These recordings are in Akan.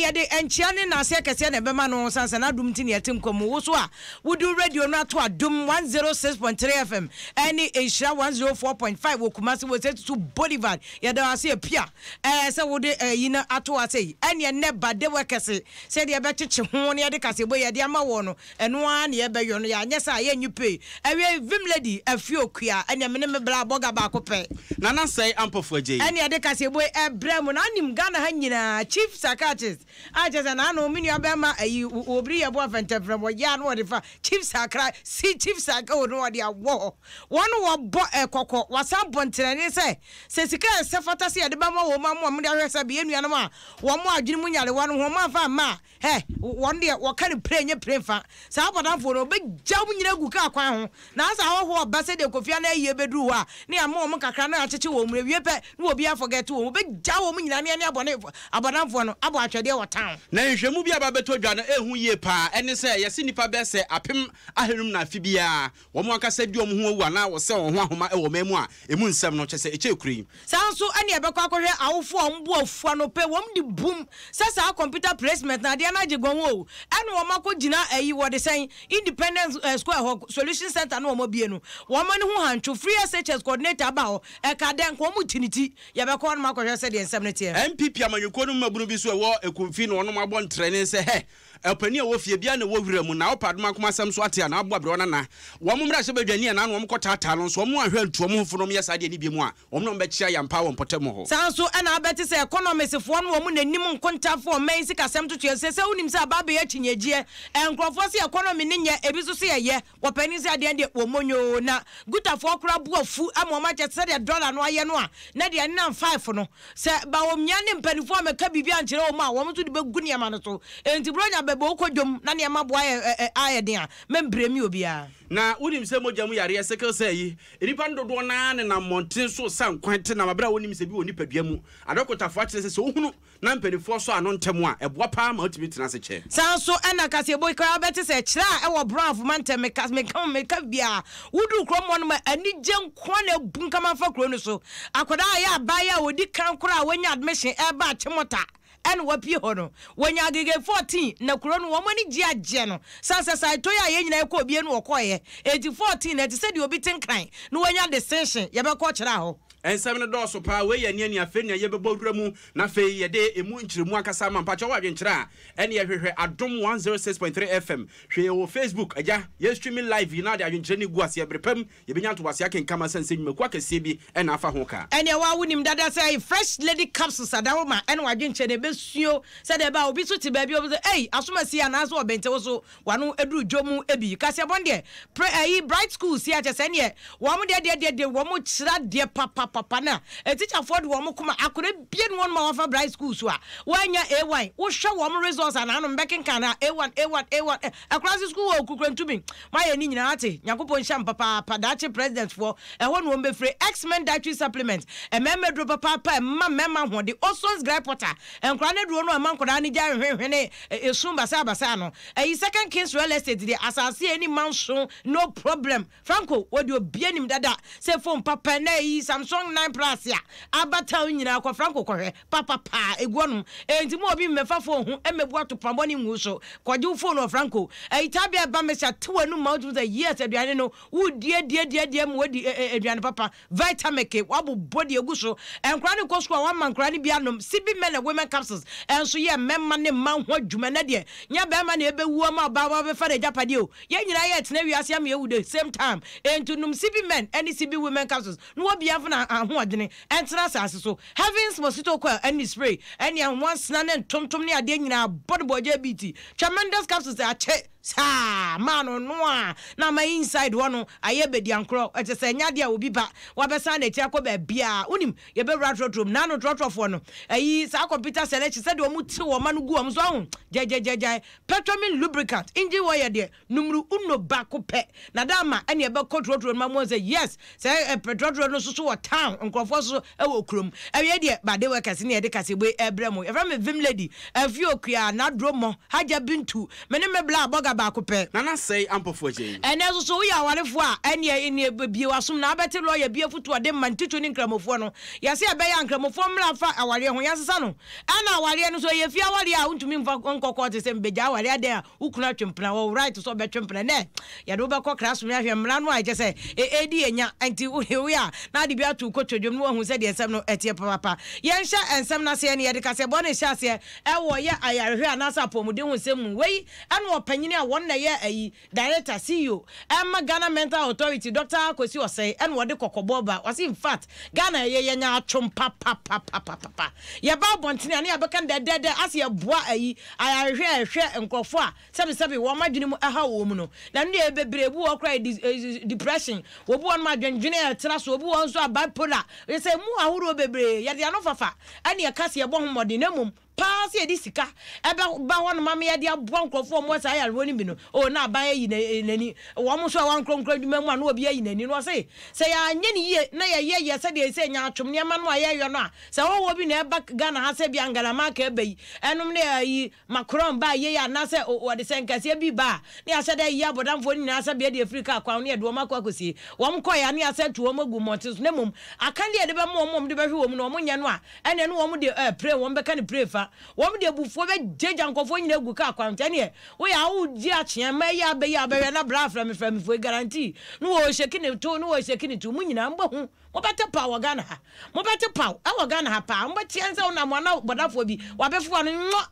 Yɛde nkyea ne nnaase akɛseɛ na ɛbɛma no sane sɛ n'adom nti na yɛte nkwa mu. Wo so a wode wo radio no ato Adom 106.3 FM ɛne Nhyira 104.5 wɔ Kumasi wɔ Setutu Boulevard, yɛda wo ase Apia ɛɛ sɛ wode ɛyi no ato ha sei. Ɛneɛ nnɛ ba de workers sɛdeɛ yɛbɛkyekye ho na yɛde kaseɛbɔ yi yɛde ama woɔ no, Ɛno ara na yɛbɛyɔ no, yɛanyɛ saa a yɛnnye pay. Awiei, Vim Lady, Afie Okua, ɛneɛ me ne me bra bɔga baako pɛ. Nana Sɛe Ampofo Agyei. Ɛne yɛde kaseɛbɔ yi ɛbrɛ mo. Na wonim Ghana ha nyinaa Chief Psychiatrist a kyerɛ sɛ naano me nua bɛɛma ayi Obiri Yeboah Fɛntɛmfrɛm ɔyɛ a na wɔde fa Chief Psychiatrist, si Chief Psych oh na wɔde awɔ hɔ. Wɔn wɔbɔ kɔkɔ, wɔasan bɔ ntenɛne sɛ sɛ sika a ɛsɛ fata sɛ yɛde bɛma wɔn ama wɔn de ahwɛ sɛ beyɛ nuanom a wɔn adwene mu nyarewa no wɔn amfa amma a, Hɛ! Wɔn deɛ, wɔka no pire nyɛ pire mfa. Saa abɔdamfoɔ no, wɔbɛgya wɔn nyinaa agu kaa kwan ho. Na ansa ahɔhoɔ reba sɛdeɛ Kofi Annan ayie bɛduru hɔ a, na yɛama wɔn kakra na yɛakyekye wɔn mu. Awie pɛ, na obiara forget wɔn. Wɔbɛgya wɔn nyinaa na yɛne abɔne, abɔdamfoɔ no abɔ atwɛdeɛ wɔ town. Na nhwehwɛmu bi a aba abɛtɔ dwa no ɛhu yie paa, ɛne sɛ yɛse nnipa bɛyɛ sɛ 15,000 na afe biara wɔn ankasa di wɔn ho awu anaa wɔsɛe wɔn ho ahoma wɔ ɔman mu a emu nsɛm no kyerɛ sɛ ɛkyɛɛ kuro yi. Saa nso na yɛbɛkɔ akɔhwɛ awofo a wɔn bo afu anɔpa yi, wɔn de bum sɛ saa computer placement no adeɛ no agye gɔn o, ɛna wɔn akɔ gyina ayi wɔde sɛn Independence Square hɔ Solution Center no wɔn abue no, wɔn ani ho hantwo, Free SHS coordinator aba hɔ, ɛka dɛn nka wɔn ti ne ti, yɛbɛkɔ hɔnom akɔhwɛ sɛdeɛ nsɛm no teɛ. NPP amanyɔkuo no mmabunu bi nso a ɛwɔ Ekumfi na wɔnom abɔ ntrɛne sɛ hɛ, ɔpanin a ɔwɔ fie biara na ɛwɔ wira mu na ɔpɛ adomankoma asɛm nso ate a na aboa aberewa no ana wɔn mmarahyɛbadwani anaa na wɔn kɔ taataa no nso wɔn anhwɛ antu wɔn ho fo na wɔn yɛ saa deɛ no biom a wɔn na wɔn bɛkyea yɛn paa wɔ mpɔtam hɔ. Saa nso na abɛte sɛ economics foɔ no wɔn na nim nkontafoɔ ɔman yi sikasɛm ntotoeɛ sɛ sɛ wonim sɛ aba abɛyɛ akyinnyegyeɛ nkurɔfoɔ se economy no nyɛ ebi nso se ɛyɛ wɔpɛ ne sɛ adeɛ deɛ wɔmmɔ nyoo na gutafoɔ koraa bo afu ama wɔn akyɛ sɛdeɛ dollar no ayɛ no a na deɛ ɛnenam five no Sɛ Bawumia ne mpanimfoɔ ammɛka biribi ankyerɛ wɔn a, wɔn nso de bɛgu nneɛma no so. Enti Buronya bɛbɔ wo kɔ dwom na nneɛma boa yɛ ayɛ den a, mɛmbrɛ mi obiara. Na wonim sɛ mogya mu yareɛ, sickle cell, yi, nnipa no dodoɔ no ara nenam mmɔntene so resa nkwan te nam berɛ a wɔnnim sɛ bi wɔ nipadua mu. Adɔkotafoɔ akyerɛ sɛ, sɛ wohunu na mpanimfoɔ sɔ ano ntɛm a, ɛboa pa ara ma wotumi tena ase kyɛ. Saa nso na kaseɛbɔ yi koraa bɛte sɛ kyerɛ a ɛwɔ Brɔafo mantam meka meka meka biara woduru kurom hɔ nom a anigye nko ara na abunkam afa kuro no so. Akwadaa a ɔyɛ abaayewa a ɔdi kan koraa a wanya admission ɛreba Achimota ɛna wapue hɔ no wanya aggregate 14 na kuro no wɔn ani gye agyeɛ no sane sɛ Saito yi a yɛn nyinaa yɛkɔɔ bie no wɔkɔeɛ enti 14 no ɛte sɛ deɛ obi te Nkran na wanya distinction yɛbɛkɔ kyerɛ hɔ. Nsɛm no dɔɔso paa, wei yɛ nea nea afei nea yɛbɛbɔ wura mu na afei yɛde emu nkyerɛmu ankasa ama. Mpakyɛw wɔ adwenkyerɛ a, ɛneɛ hwehwɛ Adom 106.3 FM, hwɛ yɛn wɔ Facebook, agya, yɛ streaming live yi na de adwenkyerɛ no gu aseɛ, bere pa mu yɛbɛnya ntoboaseɛ akenkan asiane sɛ nnwumakuo akɛseɛ bi na afa ho ka. Ɛneɛ woa wonim dada sɛ Fresh Lady Capsules adaworoma ɛne w'adwenkyerɛ no ɛbɛsuo sɛdeɛ ɛbɛa obi nso te baabi a ɔbɛsɛ ei asomasi anaasɛ ɔbɛnte wo so Wano aduru dwom mu bi. Kaseɛbɔn deɛ pre ayi bright schools yi akyɛ sɛ neɛ wɔn deɛ deɛ deɛ deɛ wɔn kyerɛ adeɛ papapapa na atikyafoɔ de wɔn koma akora bie ne wɔn ma wɔafa bright schools so a wɔanya A1 wohwɛ wɔn results a nanom bɛkenkan na A1 A1 A1 akora se school wɔ okukurantumi moayɛ ne nyinaa ate Nyankopɔn nhyira mo papaapa daakye president foɔ ɛhɔ na wɔn bɛfire X-Men dietary supplement mmarima aduro papaapa ɛma mmarima ahoɔden Ozon's gripe water nkwadaa no aduro no ɛma nkwadaa no gyae hwenhwene Esu basabasa no. Ɛyi second kings real estate deɛ asase a ɛni manso no problem Franco wɔ deɛ obia nim dada sɛ phone papa ɛnɛ ɛyi Samsung 9 plus a aba town nyinaa kɔ Franco kɔhwɛ papapaa ɛgu hɔnom ɛnti mo obi mmɛfa phone ho mmɛbu atopa bɔne ngu so kɔgye wo phone wɔ Franco ɛyi tabia ɛba mɛhyɛ te w'anum ma wotumi sɛ yes aduane no wodie die die die ma wadi aduane papa Vitamilk, wɔabobɔ deɛ ɛgu so. Nkwadaa no kɔ sukuu a, wɔama nkwadaa no bi anom. Sibi Men and Women Capsules nso yɛ mmarima ne mmaa ho adwuma. Ɛnnɛ deɛ, nyɛ barima na ɛbɛwu ama ɔbaa wabɛfa n'agyapadeɛ o. Yɛn nyinaa yɛretena wiase ama yɛawu the same time. Enti nom Sibi Men ne Sibi Women Capsules na obiara mfa n'ahoɔdene ntena asase so. Heavens Mosquito Coil ne spray ne nwansena ne ntontom ne adeɛ nyinaa bɔ no bɔɔgya bi ti. Tremendous Capsules akyɛ. Saa maa no no a na ama inside hɔ no ayɛ bediankorɔ, ɛkyɛ sɛ ɛnyɛ adeɛ a obi ba wabɛsan n'akyi akɔ baabiara. Wonim, yɛbɛwura trɔtrɔ mu, naano trɔtrɔfoɔ no, ayi saa computer selection sɛdeɛ wɔn te wɔn ma no gu wɔn so ahu, gyaegyaegyae, petromin lubricant, engine oil deɛ, numero uno baako pɛ, na da ama ɛne ɛbɛkɔ trɔtrɔ no ma mo sɛ yes, sɛ trɔtrɔ no soso wɔ town, nkurɔfoɔ soso ɛwɔ kurom. Awiei deɛ, Bade workers ne yɛde kaseɛbue ɛrebrɛ mo. Yɛfrɛ me Vim Lady, Afie Okua, Nadro Mɔ, Hajja Bintu, me ne me bla Bɔga. baako pɛ. Nana Sɛe Ampofo Agyei. Ɛnnɛ nso so woyɛ awarefoɔ a, ɛnneɛ nneɛ bue w'asom na wobɛte lɔya bi afotuo a ɔde ma ntitiriw ne Nkramofoɔ no. Yɛse ɛbɛyɛ a Nkramofoɔ mmra mfa awareɛ ho, yɛnsesa no. Ɛna awareɛ no nso ɛyɛ fie awareɛ a wontumi mfa nkɔ kɔɔte sɛ mebɛgyae awareɛ adɛn a wo kunu atwe mpena, ɔwɔ right sɛ ɔbɛtwe mpena. Ɛnnɛ yɛde wo bɛkɔ classroom ahwɛ mmara no a ɛkyɛ sɛ ɛredi yɛn nya nti woyɛ a na ade bi ato wo kotodwom na woahu sɛdeɛ nsɛm no teɛ papaapa. Yɛnhyɛ nsɛm no aseɛ na yɛde kaseɛbɔ no rehyɛ aseɛ wɔ yɛ ayarehwɛ anaasɛ apɔmuden ho nsɛm mu. Wei ne ɔpanyini a wɔn na ɛyɛ ayi, Director, CEO, ɛma Ghana Mental Authority, Dɔkta Kwesi Osei ɛna ɔde kɔkɔbɔ ba. Ɔse in fact Ghana yɛ yɛ nyaatwom papapapapapa. Yɛba abɔntene a na yɛabɛka no dɛdɛɛdɛ ase yɛboa ayi, ayarehwɛ a ɛhwɛ nkorɔfoɔ a sɛbesɛbe wɔn adwene mu haw wɔn mu no. Na ɛno deɛ bebree, ebi wɔ hɔ koraa yɛ depression, obi wɔ hɔnom adwendwene a ɛtra so, obi wɔ hɔ nso a bipolar, kyerɛ sɛ emu ahoroɔ bebree. Yɛde ano fafa ɛna yɛka sɛ yɛbɔ ho mmɔden na mmom paa sɛ yɛde sika ɛbɛba hɔnom ama yɛde aboa nkurɔfoɔ a wɔwɔ saa yarewa no bi no, oh, na aban ayi n'ani. Wɔn nso a wɔwɔ ankorankoro adwuma mu a na obi ayi n'ani no, ɔse sɛ yɛanyɛ no yie na yɛyɛ yɛ sɛdeɛ sɛ nyaatwom nneɛma no a yɛyɔ no a, sɛ hɔhoɔ bi na ɛba Ghana ha sɛ bi Angela Merkel ba yi, ɛnom ne ayi Macron ba yei anaasɛ wɔde sɛ nkɛseɛ bi ba a, na yɛahyɛ da ayi abɔdamfoɔ no nyinaa sɛ bea de afiri kaa kwan na yɛde wɔn akɔ akɔsie. Wɔn kɔeɛ a, na yɛasan atu wɔn agu mmɔnten so. Na mmom, akandeɛ a yɛde bɛma wɔn a wɔde bɛhwe wɔn mu no, wɔnyɛ no a, ɛnneɛ ne wɔn de eh, pray, wɔn bɛka no pray fa. Wɔn de abufuo bɛgyagya nkurɔfoɔ nyinaa agu kaa kwan. Nti ɛnneɛ, woyɛ a wogye akyea, mma yi abɛ yi a wobɛhwɛ na bra frɛ me frɛ me foɔ yi, guarantee, na wɔrehyɛki ne to, na wɔrehyɛki ne to. Mo nyinaa, mobɛhu. Mobɛte paw wɔ Ghana ha. Mobɛte paw wɔ Ghana ha paa. Mobɛteɛ sɛ wonam hɔ na bɔdafoɔ bi wabɛfoa no nwɔ.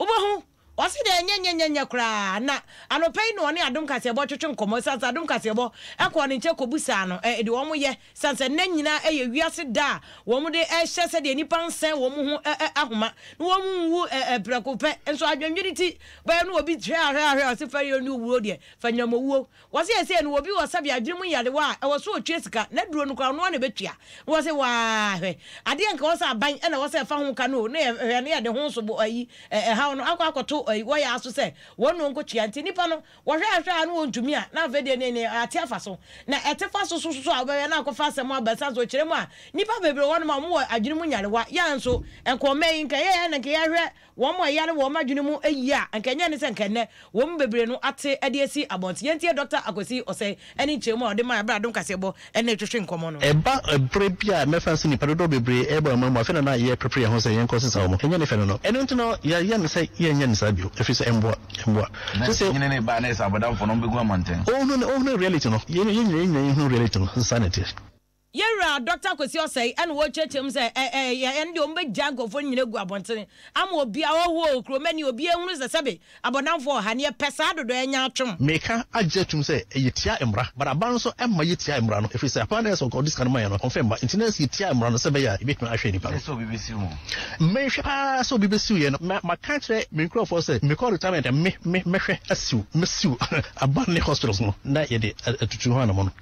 Wobɛhu. Ɔse dɛ ɛnyɛ nyɛ nyɛ nyɛ koraa. Na anɔpa yi na ɔne Adom Kaseɛbɔ twetwe nkɔmmɔ. Ɛsiane sɛ Adom Kaseɛbɔ kɔɔ ne nkyɛn kɔbusaa no deɛ wɔn yɛ. Ɛsiane sɛ nnɛ nyinaa yɛ wiase da a wɔn de hyɛ sɛdeɛ nnipa nsɛn wɔn ho ahoma na wɔn nwu prɛko pɛ. Nso adwendwene ti bɛyɛ no obi hwɛ ahwɛ ahwɛ ɔse fɛreɛ ne owuo deɛ fa nyam owuo. Wɔse seesei no obi wɔ sɛbe adwene mu nyarewa a ɛwɔ sɛ ɔtua sika, n'aduro no koraa ɔno ara na ɛbɛtua. Na wɔse waa hwɛ, adeɛ nka ɛwɔ sɛ aban na ɛwɔ sɛ ɛfa ho ka no o, na yɛhwɛ na yɛde ho so bo ayi ɛhaw no akɔ akɔto ayi wɔyɛ aso sɛ wɔn na wɔnkɔtua. Nti nnipa no wɔhwɛ ahwɛ a na wɔntumi a na afei deɛ ne ne ate afa so. Na ɛte fa so so so a wobɛhwɛ na akɔfa asɛm aba ɛsiane sɛ ɔkyerɛ mu a nnipa bebree wɔ hɔnom a wɔwɔ adwene mu nyarewa yɛ a nso nka ɔma yi nka ɛyɛ na nka yɛhwɛ Wɔn a ɛyare wɔn adwene mu yie a, anka ɛnyɛ ne sɛ anka ɛnnɛ wɔn mu bebree no ate de asi abɔnten. Yɛntie Dɔkta Akwasi Osei ne nkyerɛmu a ɔde mae bere a Adom Kaseɛbɔ ne no retwetwe nkɔmmɔ no. Ɛba ɛberɛ bi a mɛfa sɛ nnipa dodoɔ bebree rebɔ aman mu, afei na na yɛreprepare yɛn ho sɛ yɛnkɔ sesa wɔn. Ɛnyɛ ne fɛ no no. Ɛno nti no, yɛayɛ no sɛ yɛrenyɛ no saa bio, ɛfiri sɛ ɛmmoa. Ɛmmoa. Na Sɛ sɛ. nyini ne ba ne sɛ abɔdamfoɔ no wɔbɛgu amɔnten. Ɔhunu, ɔhunu reality no. Yɛn, yɛn nyinaa, yɛn nyinaa yɛhunu reality no. Saa na ɛteɛ. Yɛn Wura Dɔkta Kwesi Osei na ɔrekyerɛkyerɛ mu sɛ ɛ ɛ yɛ ɛno deɛ wɔbɛgyaa nkurɔfoɔ no nyinaa agu abɔntene ama obiara, ɔhɔhoɔ o, kuromani o, obiara nhunu sɛ sɛbe abɔdamfoɔ wɔ ha na yɛpɛ saa dodo a ɛnya atwom. Meka agye atum sɛ ɛyɛ tia mmara but aban nso mma yɛ tia mmara no ɛfiri sɛ aban no ɛsɛ ɔde sika no ma yɛn no ɔmfa mma nti na ɛsɛ yɛ tia mmara no sɛ ɛbɛyɛ a yɛbɛtumi ahwɛ nnipa no. Sɛ obi bɛsiw mo. Menhwɛ paa sɛ obi bɛsiw yɛn no ma maka akyerɛ me nkurɔfoɔ sɛ mekɔ retirement a me me mɛhwɛ asiw mɛsiw aban ne hospitals no na yɛde atutu ho anamɔn.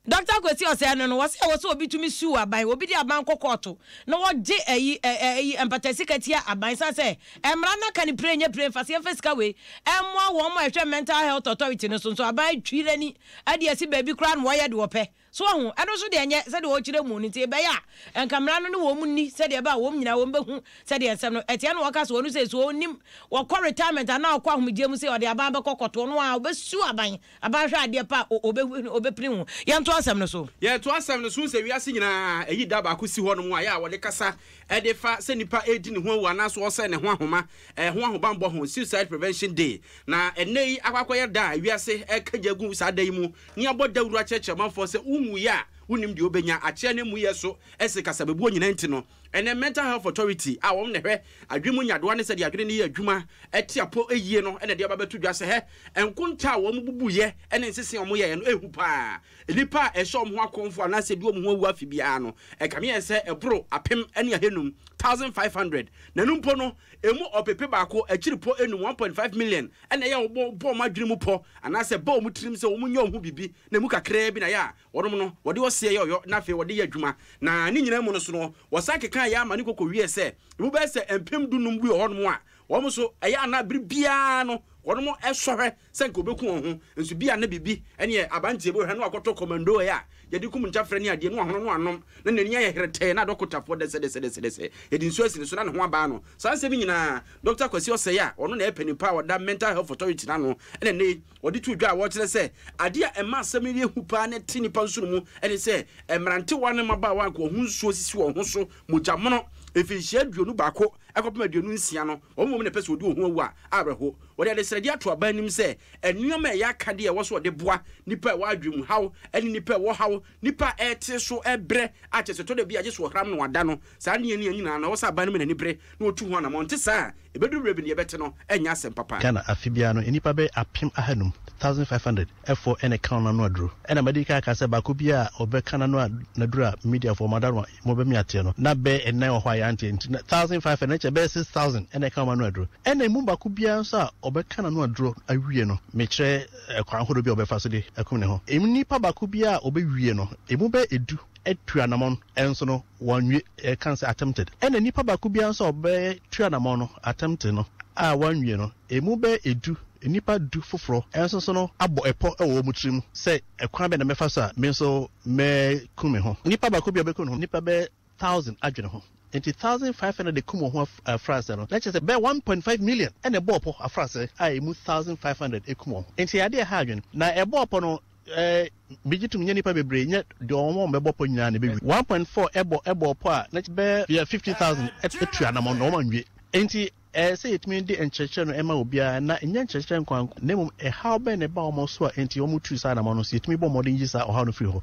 Dɔkta Kwesi Osei no no, wɔse ɛwɔ sɛ obi tumi sue aban, obi de aban kɔ kɔɔto na wɔgye ayi ɛ ɛ ayi mpata sika tia aban sane sɛ mmara no aka no pire nyɛ pire mfa sɛ yɛmfa sika wei mmoa wɔn a ɛhwɛ Mental Health Authority no so nso aban atwi n'ani de asi baabi koraa na wɔyɛ deɛ wɔpɛ. So wahu? Ɛno nso deɛ ɛnyɛ sɛdeɛ wɔkyerɛ mu no nti ɛbɛyɛ a nka mmara no ne wɔn nni sɛdeɛ ɛbɛyɛ a wɔn nyinaa wɔn bɛhu sɛdeɛ nsɛm no ɛteɛ na wɔka sɛ wɔn sɛ so ɔnim wɔkɔ retirement anaa ɔkɔ ahomegyeɛ mu sɛ ɔde aban bɛkɔ kɔtoɔ no a ɔbɛsue aban Aban hwɛ adeɛ pa a, ɔbɛpini ho. Yɛntoa asɛm no so. Yɛtoa asɛm no so hu sɛ wiase nyinaa ayi da baako si hɔnom a ɛyɛ a wɔde kasa de fa sɛ nipa redi ne ho awu anaasɛ ɔresɛe ne ho ahoma ho ahobammɔ ho, Suicide Prevention Day. Na ɛnnɛ yi akɔ akɔyɛ da a wiase reka gya gu saa da yi mu ne abɔ dawuro akyerɛkyerɛ amanfoɔ sɛ wonwuiɛ a wonnim deɛ wobɛnya akyea ne mmuiɛ so se kasabebuo nyinaa nti no Ɛnnɛ, Mental Health Authority a wɔn na ɛhwɛ adwene mu nyadewa ne sɛdeɛ adwene no yɛ adwuma te apɔ yie no na ɛde aba bɛto dwa sɛ hɛ nkonta a wɔn bubuiɛ ne nsese a wɔn yɛeɛ no ɛhu paa. Nnipa a ɛhyɛ wɔn ho akɔmfo anaasɛ ɛdi wɔn ho awu afe biara no, ɛkame yɛ sɛ ɛboro 1500, 1,500, na ɛno mpo no, ɛmu ɔpepe baako akyiripɔ enum, 1.5 million, na ɛyɛ a wɔbɔ wɔn adwene mu pɔ anaasɛ ɛba wɔn tirim sɛ wɔnyɛ wɔn ho biribi, na ɛmu kakraa bi na ɛyɛ a Wɔnom no, wɔde ɔseɛ yɛ ɔyɔ na afei wɔde yɛ adwuma. Na ne nyinaa mu no so no, wɔsan kekaa yɛ ama ne kɔkɔwieɛ sɛ, emu bɛyɛ sɛ 15,000 bi wɔ hɔnom a, wɔn nso, ɛyɛ a na bere biara no, wɔnom sɔ hwɛ sɛ nka wɔbɛku wɔn ho, nso bi a na biribi ne abanteɛ bi hwɛ na wakɔtɔ kɔmando a yɛde kum nkyafrɛ ne adeɛ na wahono no anom na n'ani ayɛ heretɛɛ na adɔkotafoɔ dɛsɛdɛsɛdɛsɛdɛsɛ yɛde nsuo asi ne so na ne ho abaa no. Saa nsɛm yi nyinaa Dɔkta Kwasi Osei a ɔno na ɛyɛ panin pa a ɔda Mental Health Authority no ano na nnɛ yi ɔde too dwa a ɔrekyerɛ sɛ adeɛ a ɛma asɛm yi yɛ hu paa na ɛte nnipa nsono mu ne sɛ mmerantewa ne mmabaawa a anka wɔn ho nsuo sisi wɔn ho so mogya mono mfinhyia 21 kɔpem 26 no wɔn mmom na ɛpɛ sɛ wɔdi wɔn ho awu a awerɛho. Wɔde adesrɛdeɛ ato aban anim sɛ nneɛma a ɛyɛ akadeɛ a ɛwɔ sɛ wɔde boa nnipa a ɛwɔ adwenemhaw ne nnipa a ɛwɔ haw, nnipa a ɛrete so brɛ a kyerɛ sɛ ɛtɔ da bi a gye sɛ wɔhram na wɔada no, saa nneɛma nyinaa no ɛwɔ sɛ aban no ma n'ani bere na ɔtu ho anammɔn. Ɛnte saa a, ɛbɛduru berɛ bi no deɛ ɛbɛte no ɛnyɛ asɛm papa. Ghana, afe biara no, nnipa bɛyɛ 1500, 1,500, foɔ na ɛka wɔn ano aduro. Ɛna madi kan aka sɛ baako biara a ɔbɛka n'ano aduro a mediafoɔ mo adaworoma mobɛme ateɛ no, na bɛyɛ nnan wɔ hɔ a yɛanteɛ nti na 1,500 no kyerɛ bɛyɛ 6,000 na ɛka wɔn ano aduro. Ɛna emu baako biara nso a ɔbɛka n'ano aduro awie no, mekyerɛ kwan ahodoɔ bi a ɔbɛfa so de akum ne ho. Emu nipa baako biara a ɔbɛwie no, emu bɛyɛ edu atu anamɔn nso no, wɔanwie, yɛka no sɛ attempted. Ɛna nipa baako biara nso a ɔbɛtu anamɔn no, attempted no, a wanwie no, emu bɛyɛ edu, nnipa du foforɔ nso so no abɔ ɛpɔ wɔ wɔn tirim sɛ ɛkwan bɛn na mɛfa so a me nso mɛku me ho. Nipa baako biara a ɔbɛku ne ho, nnipa bɛyɛ thousand adwene ho. Nti 1,500 de kum wɔn ho afrasɛ no, na kyerɛ sɛ bɛyɛ 1.5 million na ɛbɔɔ pɔ afrasɛ a emu 1,500 kum wɔn ho. Nti ɛyɛ adeɛ a ɛha adwene. Na ɛbɔɔ pɔ no, Eh, megye tom nyɛ nnipa bebree, nyɛ deɛ wɔn a wɔbɛbɔ pɔ nyinaa na ɛbɛwie. 1.4 ɛbɔ ɛbɔɔ pɔ a, na bɛyɛ bɛyɛ 50,000 atu anamɔn na wɔn anwie. Enti ɛyɛ sɛ yɛtumi de nkyerɛkyerɛ no ɛma obiara, na ɛnyɛ nkyerɛkyerɛ nko ara, na mmom ɛhaw bɛn na ɛba wɔn so a enti wɔtu saa anamɔn no, so yɛtumi bɔ mmɔden yi saa ɔhaw no firi hɔ.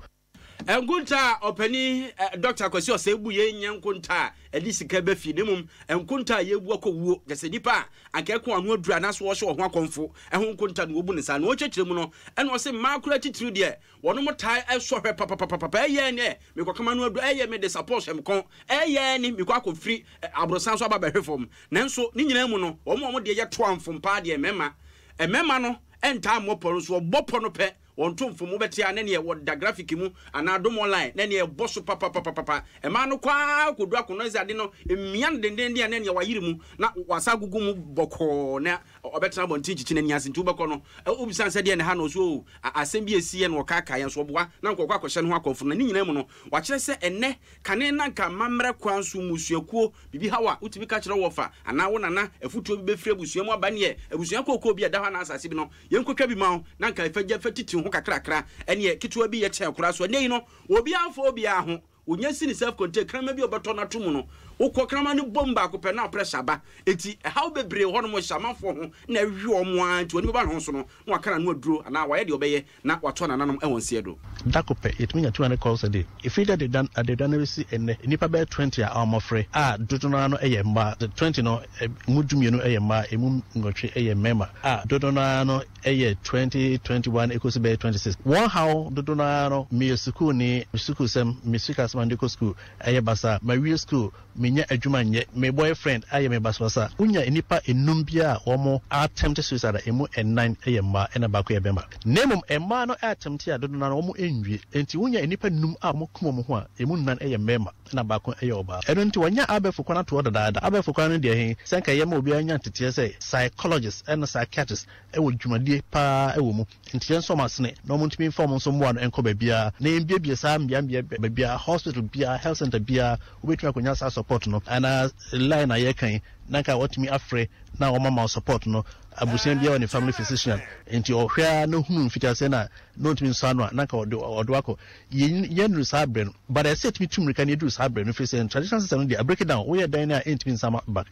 Nkonta a ɔpanin Dɔkta Kwasi Osei bu yei nyɛ nkonta a ɛde sika ba fie na mmom nkonta a yɛbu akɔ wuo, kyerɛ sɛ nnipa a anka ɛko ano aduru anaasɛ wɔhyɛ wɔn ho akɔmfo ho nkonta na wɔbu no saa. Na ɔkyerɛkyerɛ mu no, ɛna ɔse mmaa koraa titiriw deɛ wɔnom taa sɔ hwɛ papapapapa, ɛyɛ ne mekɔka m'ano aduru, ɛyɛ mede sapɔ hyɛ me kɔn, ɛyɛ ne mekɔ akɔfiri aborosan so aba bɛhwe fam. Nanso ne nyinaa mu no, wɔn a wɔn deɛ yɛ toamfom paa deɛ mmarima. Mmarima no ntaa mmɔ pɔ no nso wɔbɔ pɔ no pɛ Wɔnto mfom, wobɛte a na neɛ wɔda graphic mu anaa dom online na neɛ ɛbɔ so papapapapa. Ɛmaa no kɔ ara kɔdu akono sɛ ade no mmia no dendenden a na neɛ wayere mu na wasan agugu mu bɔkɔɔ na ɔbɛtena abɔnten kyikyi n'ani ase nti wobɛkɔ no wobisa no sɛ deɛ na ɛha no ɔse oo asɛm bi a ɛsiiɛ na ɔkaakaeɛ nso ɔboa na nka ɔkɔ akɔhyɛ ne ho akɔmfo no na ne nyinaa mu no wakyerɛ sɛ ɛnnɛ kane na nka amammerɛ kwan so mmusuakuo biribi haw a wotumi ka kyerɛ wo wɔfa anaa wo nana afutuo bi bɛfiri abusua mu aba neɛ abusua kookoo bi a ɛda hɔ anaa asase bi no Yɛnkɔtwa bi ma wo na nka fa gya fa titi ho kakrakra, ɛneɛ ketewa bi yɛ kyɛn koraa. So ɛnnɛ yi no obiara mfa obiara ho, wonya si ne self contained kraman bi a ɔbɛtɔ no ato mu no, wokɔ kraman no bom baako pɛ na pressure aba. Enti ɛhaw bebree wɔ hɔnom hyɛ amanfoɔ ho na ɛwe wɔn ara nti wɔn ani bɛba ne ho so no na waka n'ano aduro anaa wayɛ deɛ ɔbɛyɛ na wato anananom wɔ nseɛ do. Da kor pɛ, yetumi nya 200 calls a day. Efi dɛ deda deda no besi ndɛ, nnipa bɛyɛ 20 a wɔafrɛ a dodow no ara no yɛ mbaa. 20 no, emu dumienu yɛ mbaa, emu nwɔtwe yɛ mmarima a dodow no ara no yɛ 20, 21 ekosi bɛyɛ 26. Wɔn haw dodow no ara no, meyɛ sukuuni, me sukuusɛm, me sikasɛm a mede kɔ sukuu yɛ basaa, mawie sukuu, Mennya adwuma nyɛ, me boyfriend ayɛ me basabasa. Wonya nnipa nnum biara a wɔn attempt suicide a, emu nnan yɛ mmaa ɛna baako yɛ bɛma. Na mmom mmaa no attempt a dodoɔ no ara wɔn nwie. Enti wonya nnipa nnum a wɔn kum wɔn ho a, emu nnan yɛ mmarima ɛna baako yɛ ɔbaa. Ɛno nti wɔanya abɛɛfo kwan ato hɔ dadaada. Abɛɛfo kwan no deɛ he, sɛ nka ɛyɛ ma obiara nya nteteɛ sɛ psychologist ɛna psychiatrist wɔ dwumadie paa wɔ mu. Nti yɛnsɔ wɔn asene na wɔn ntumi mfa wɔn nso mmoa no nkɔ baabiara na yɛmbiebie saa mmeammea baabiara, hospital biara, health center biara wobɛtumi akɔnya saa support no anaa line a yɛreka yi na nka watumi afrɛ na wɔn ama wo support no. Abusua biara wɔ ne family physician nti ɔhwɛ ara na ɔhunu mfitiaseɛ no a na ɔntumi nsɔ ano a na nka ɔde ɔde wakɔ. Yɛn yɛnnuru saa berɛ no but ɛsɛ sɛ yɛtumi tu mmirika na yɛduru saa berɛ no ɛfiri sɛ traditional system no deɛ abreak down woyɛ dɛn no a ɛntumi nsan back.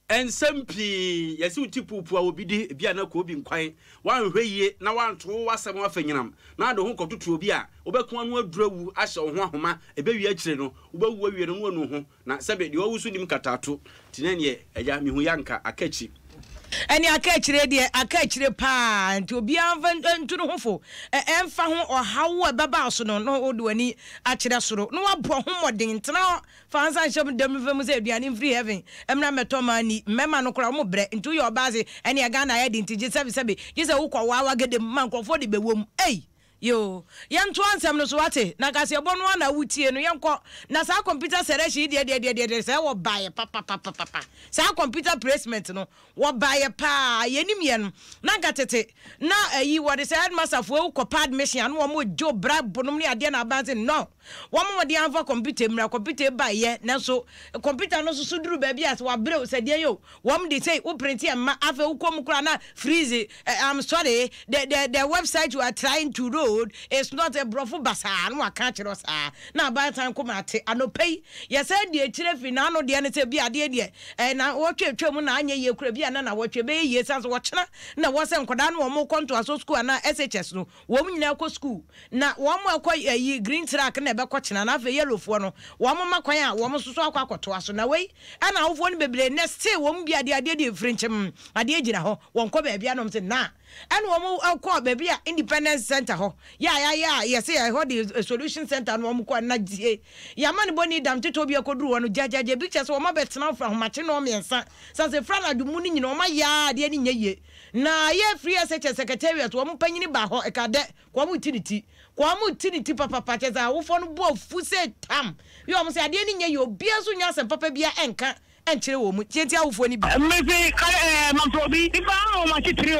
Nsɛm pii, yɛse wo ti puupuu a obi di, ebia na koobi nkwan, woanhwɛ yie na woanto wo w'asɛm afanyinam na wode wo ho kɔtoto obi a, wobɛko ano aduru awu ahyɛ wo ho ahoma, ɛbɛwie akyire no, wobɛwu awie no na woanu wo ho, na sɛbe deɛ wawu so nnim nkataato, nti na ɛneɛ agya mehu yɛ anka aka akyi. Ɛne aka akyire deɛ aka akyire paa nti obiara mfa ntu ne ho fo ɛmfa ho ɔhaw a ɛbɛba so no na wode w'ani akyerɛ soro na woabɔ ho mmɔden ntena hɔ Fa nsa nhyɛ mo dam mfa mu sɛ aduane mfiri heaven mmra mmɛtɔ mmaa nni. Mmarima no koraa wɔn brɛ nti woyɛ ɔbaa se ɛneɛ Ghana ayɛ den nti gye sɛbe sɛbe gye sɛ wokɔ waawa gede mu ma nkurɔfoɔ de bɛwɔ mu ei! Yoo, yɛntoa nsɛm no so, wate? Na kaseɛbɔ no ara na wotie no, yɛnkɔ. Na saa computer selection yi deɛ deɛ deɛ deɛ deɛ sɛ wɔbaeɛ papapapapa. Saa computer placement no, wɔbaeɛ paa. Yɛnim yɛn no, na anka tete, na ayi wɔde sɛ headmaster foɔ wokɔpɛ admission a na wɔn gye wo bribe nom ne adeɛ na aban se no. Wɔn wɔde amfa computer mmra, computer baeɛ, nanso computer no nso so duru baabi a sɛ wabrɛ o, sɛ deɛn o, Wɔn de sei wo printe ɛmma afei wo kɔ mu koraa na freeze eh, I'm sorry the the the website you are trying to load is not eh, brɔfo basaa na waka akyerɛ wo saa na abaatan koma ate anɔpa yi yɛsan di akyire firi n'ano deɛ no sɛ bi adeɛ deɛ eh, na wɔtwe atwa mu na anyɛ yie koraa bi a na na wɔtwe bɛyɛ yie san so wɔkyena na wɔ sɛ nkwadaa no wɔn kɔ ntoaso sukuu anaa SHS no Wɔn nyinaa kɔ sukuu, na wɔn a ɛkɔ ayi green track na ɛbɛkɔ kyena, na afei yellow foɔ no, wɔn ma kwan a wɔn nso so akɔ akɔtoa so. Na wei ɛna awofoɔ no bebree nnɛ still wɔn bi adeɛ adeɛ deɛ mfirinkyem adeɛ gyina hɔ, wɔn kɔ baabi a na wɔn sɛ nah. Ɛna wɔn kɔ baabi a Independence Center hɔ, yɛ a yɛayɛ a yɛsɛ ɛhɔ de solution center no wɔn kɔ na die. Yɛama ne bɔni dam tetɔ bi akɔduru hɔ no gyagyagya bi kyɛ sɛ wɔn abɛtena firi ahomakye nnɔn mmiɛnsa, sase firi anadwo mu no nyina wɔn ayɛ a adeɛ no nyɛ yie. Na yɛ free SHS secretariat wɔn panyini baa hɔ ɛka dɛ kɔ wɔn ti ne ti kɔ wɔn ti ne ti papapa kyɛ sɛ awofoɔ no bo afu sɛ tam yɛ wɔn sɛ adeɛ no nyɛ yie obiara nso nnya asɛm papa biara ɛnka ɛnkyerɛ wɔn mu tiatia awofoɔ no bi. Mese ka ɛɛ mamprobi nipa a wɔn akyi 3:00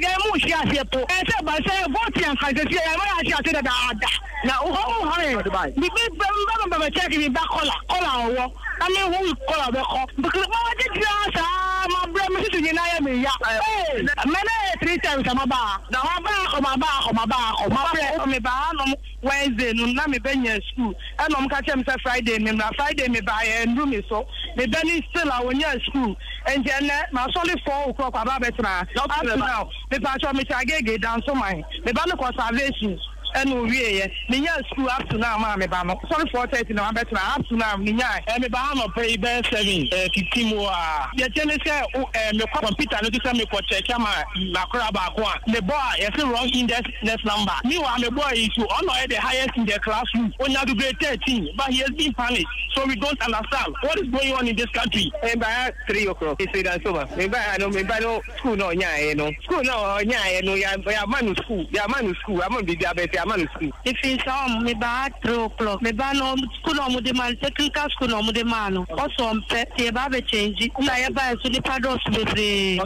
yɛn mu nhyia aseɛ po ɛɛ sɛ ba sɛ vote anka sɛsi yɛn ma yɛ ahyɛ ase dadaada na wɔn mu hɔn bi bi ba ba ba check mi ba kɔla kɔla ɔwɔ. Na me hu kɔ a bɛkɔ. Ma wagye ara saa mabrɛ me sisi nyinaa yɛ me ya ee. Mɛ na yɛ 3 times a maba ha. Maba akɔ maba akɔ maba akɔ mabrɛ. Me ba ha nom Wednesday no na me bɛ nya school ɛna ɔmo ka kyerɛ me sɛ Friday me mmra Friday me ba yɛ ɛndu me so me bɛ ni still a wɔnya school nti ɛnɛ ma sɔre 4:00 aba abɛtena ha up to now me pa kyɛw me te Agege Dansoman me ba no kɔ salvation. Ɛna owieɛ menyaa school up to now maa me ba no sɔre 4:30 na wabɛtena up to now menyae. Me ba ha anɔpa yi bɛyɛ 7:15 mu hɔ aa. Deɛ ɛteɛ ne sɛ wo eh mekɔ computer no so sɛ mekɔ check ama m'akora baako a mebɔ a yɛse wrong index next number meanwhile mebɔɔ yi so ɔno na ɔyɛ the highest in the classroom onya do grade 13 but he has been punished so we don't understand what is going on in this country. Me ba ha 3:00 me firi Dansoma me ba ha no me ba no School na ɔnyaeɛ no school na ɔnyaeɛ no yɛama no school yɛama no school ama no biribi abɛsi ama no school. Mefiri Nsawam, mebaa ha 3:00. Me ba no, school na wɔde maa no, technical school na wɔde maa no. Ɔse ɔmpɛ, nti yɛba abɛ change. Ɛna yɛbaeɛ nso nnipa dɔɔso bebree.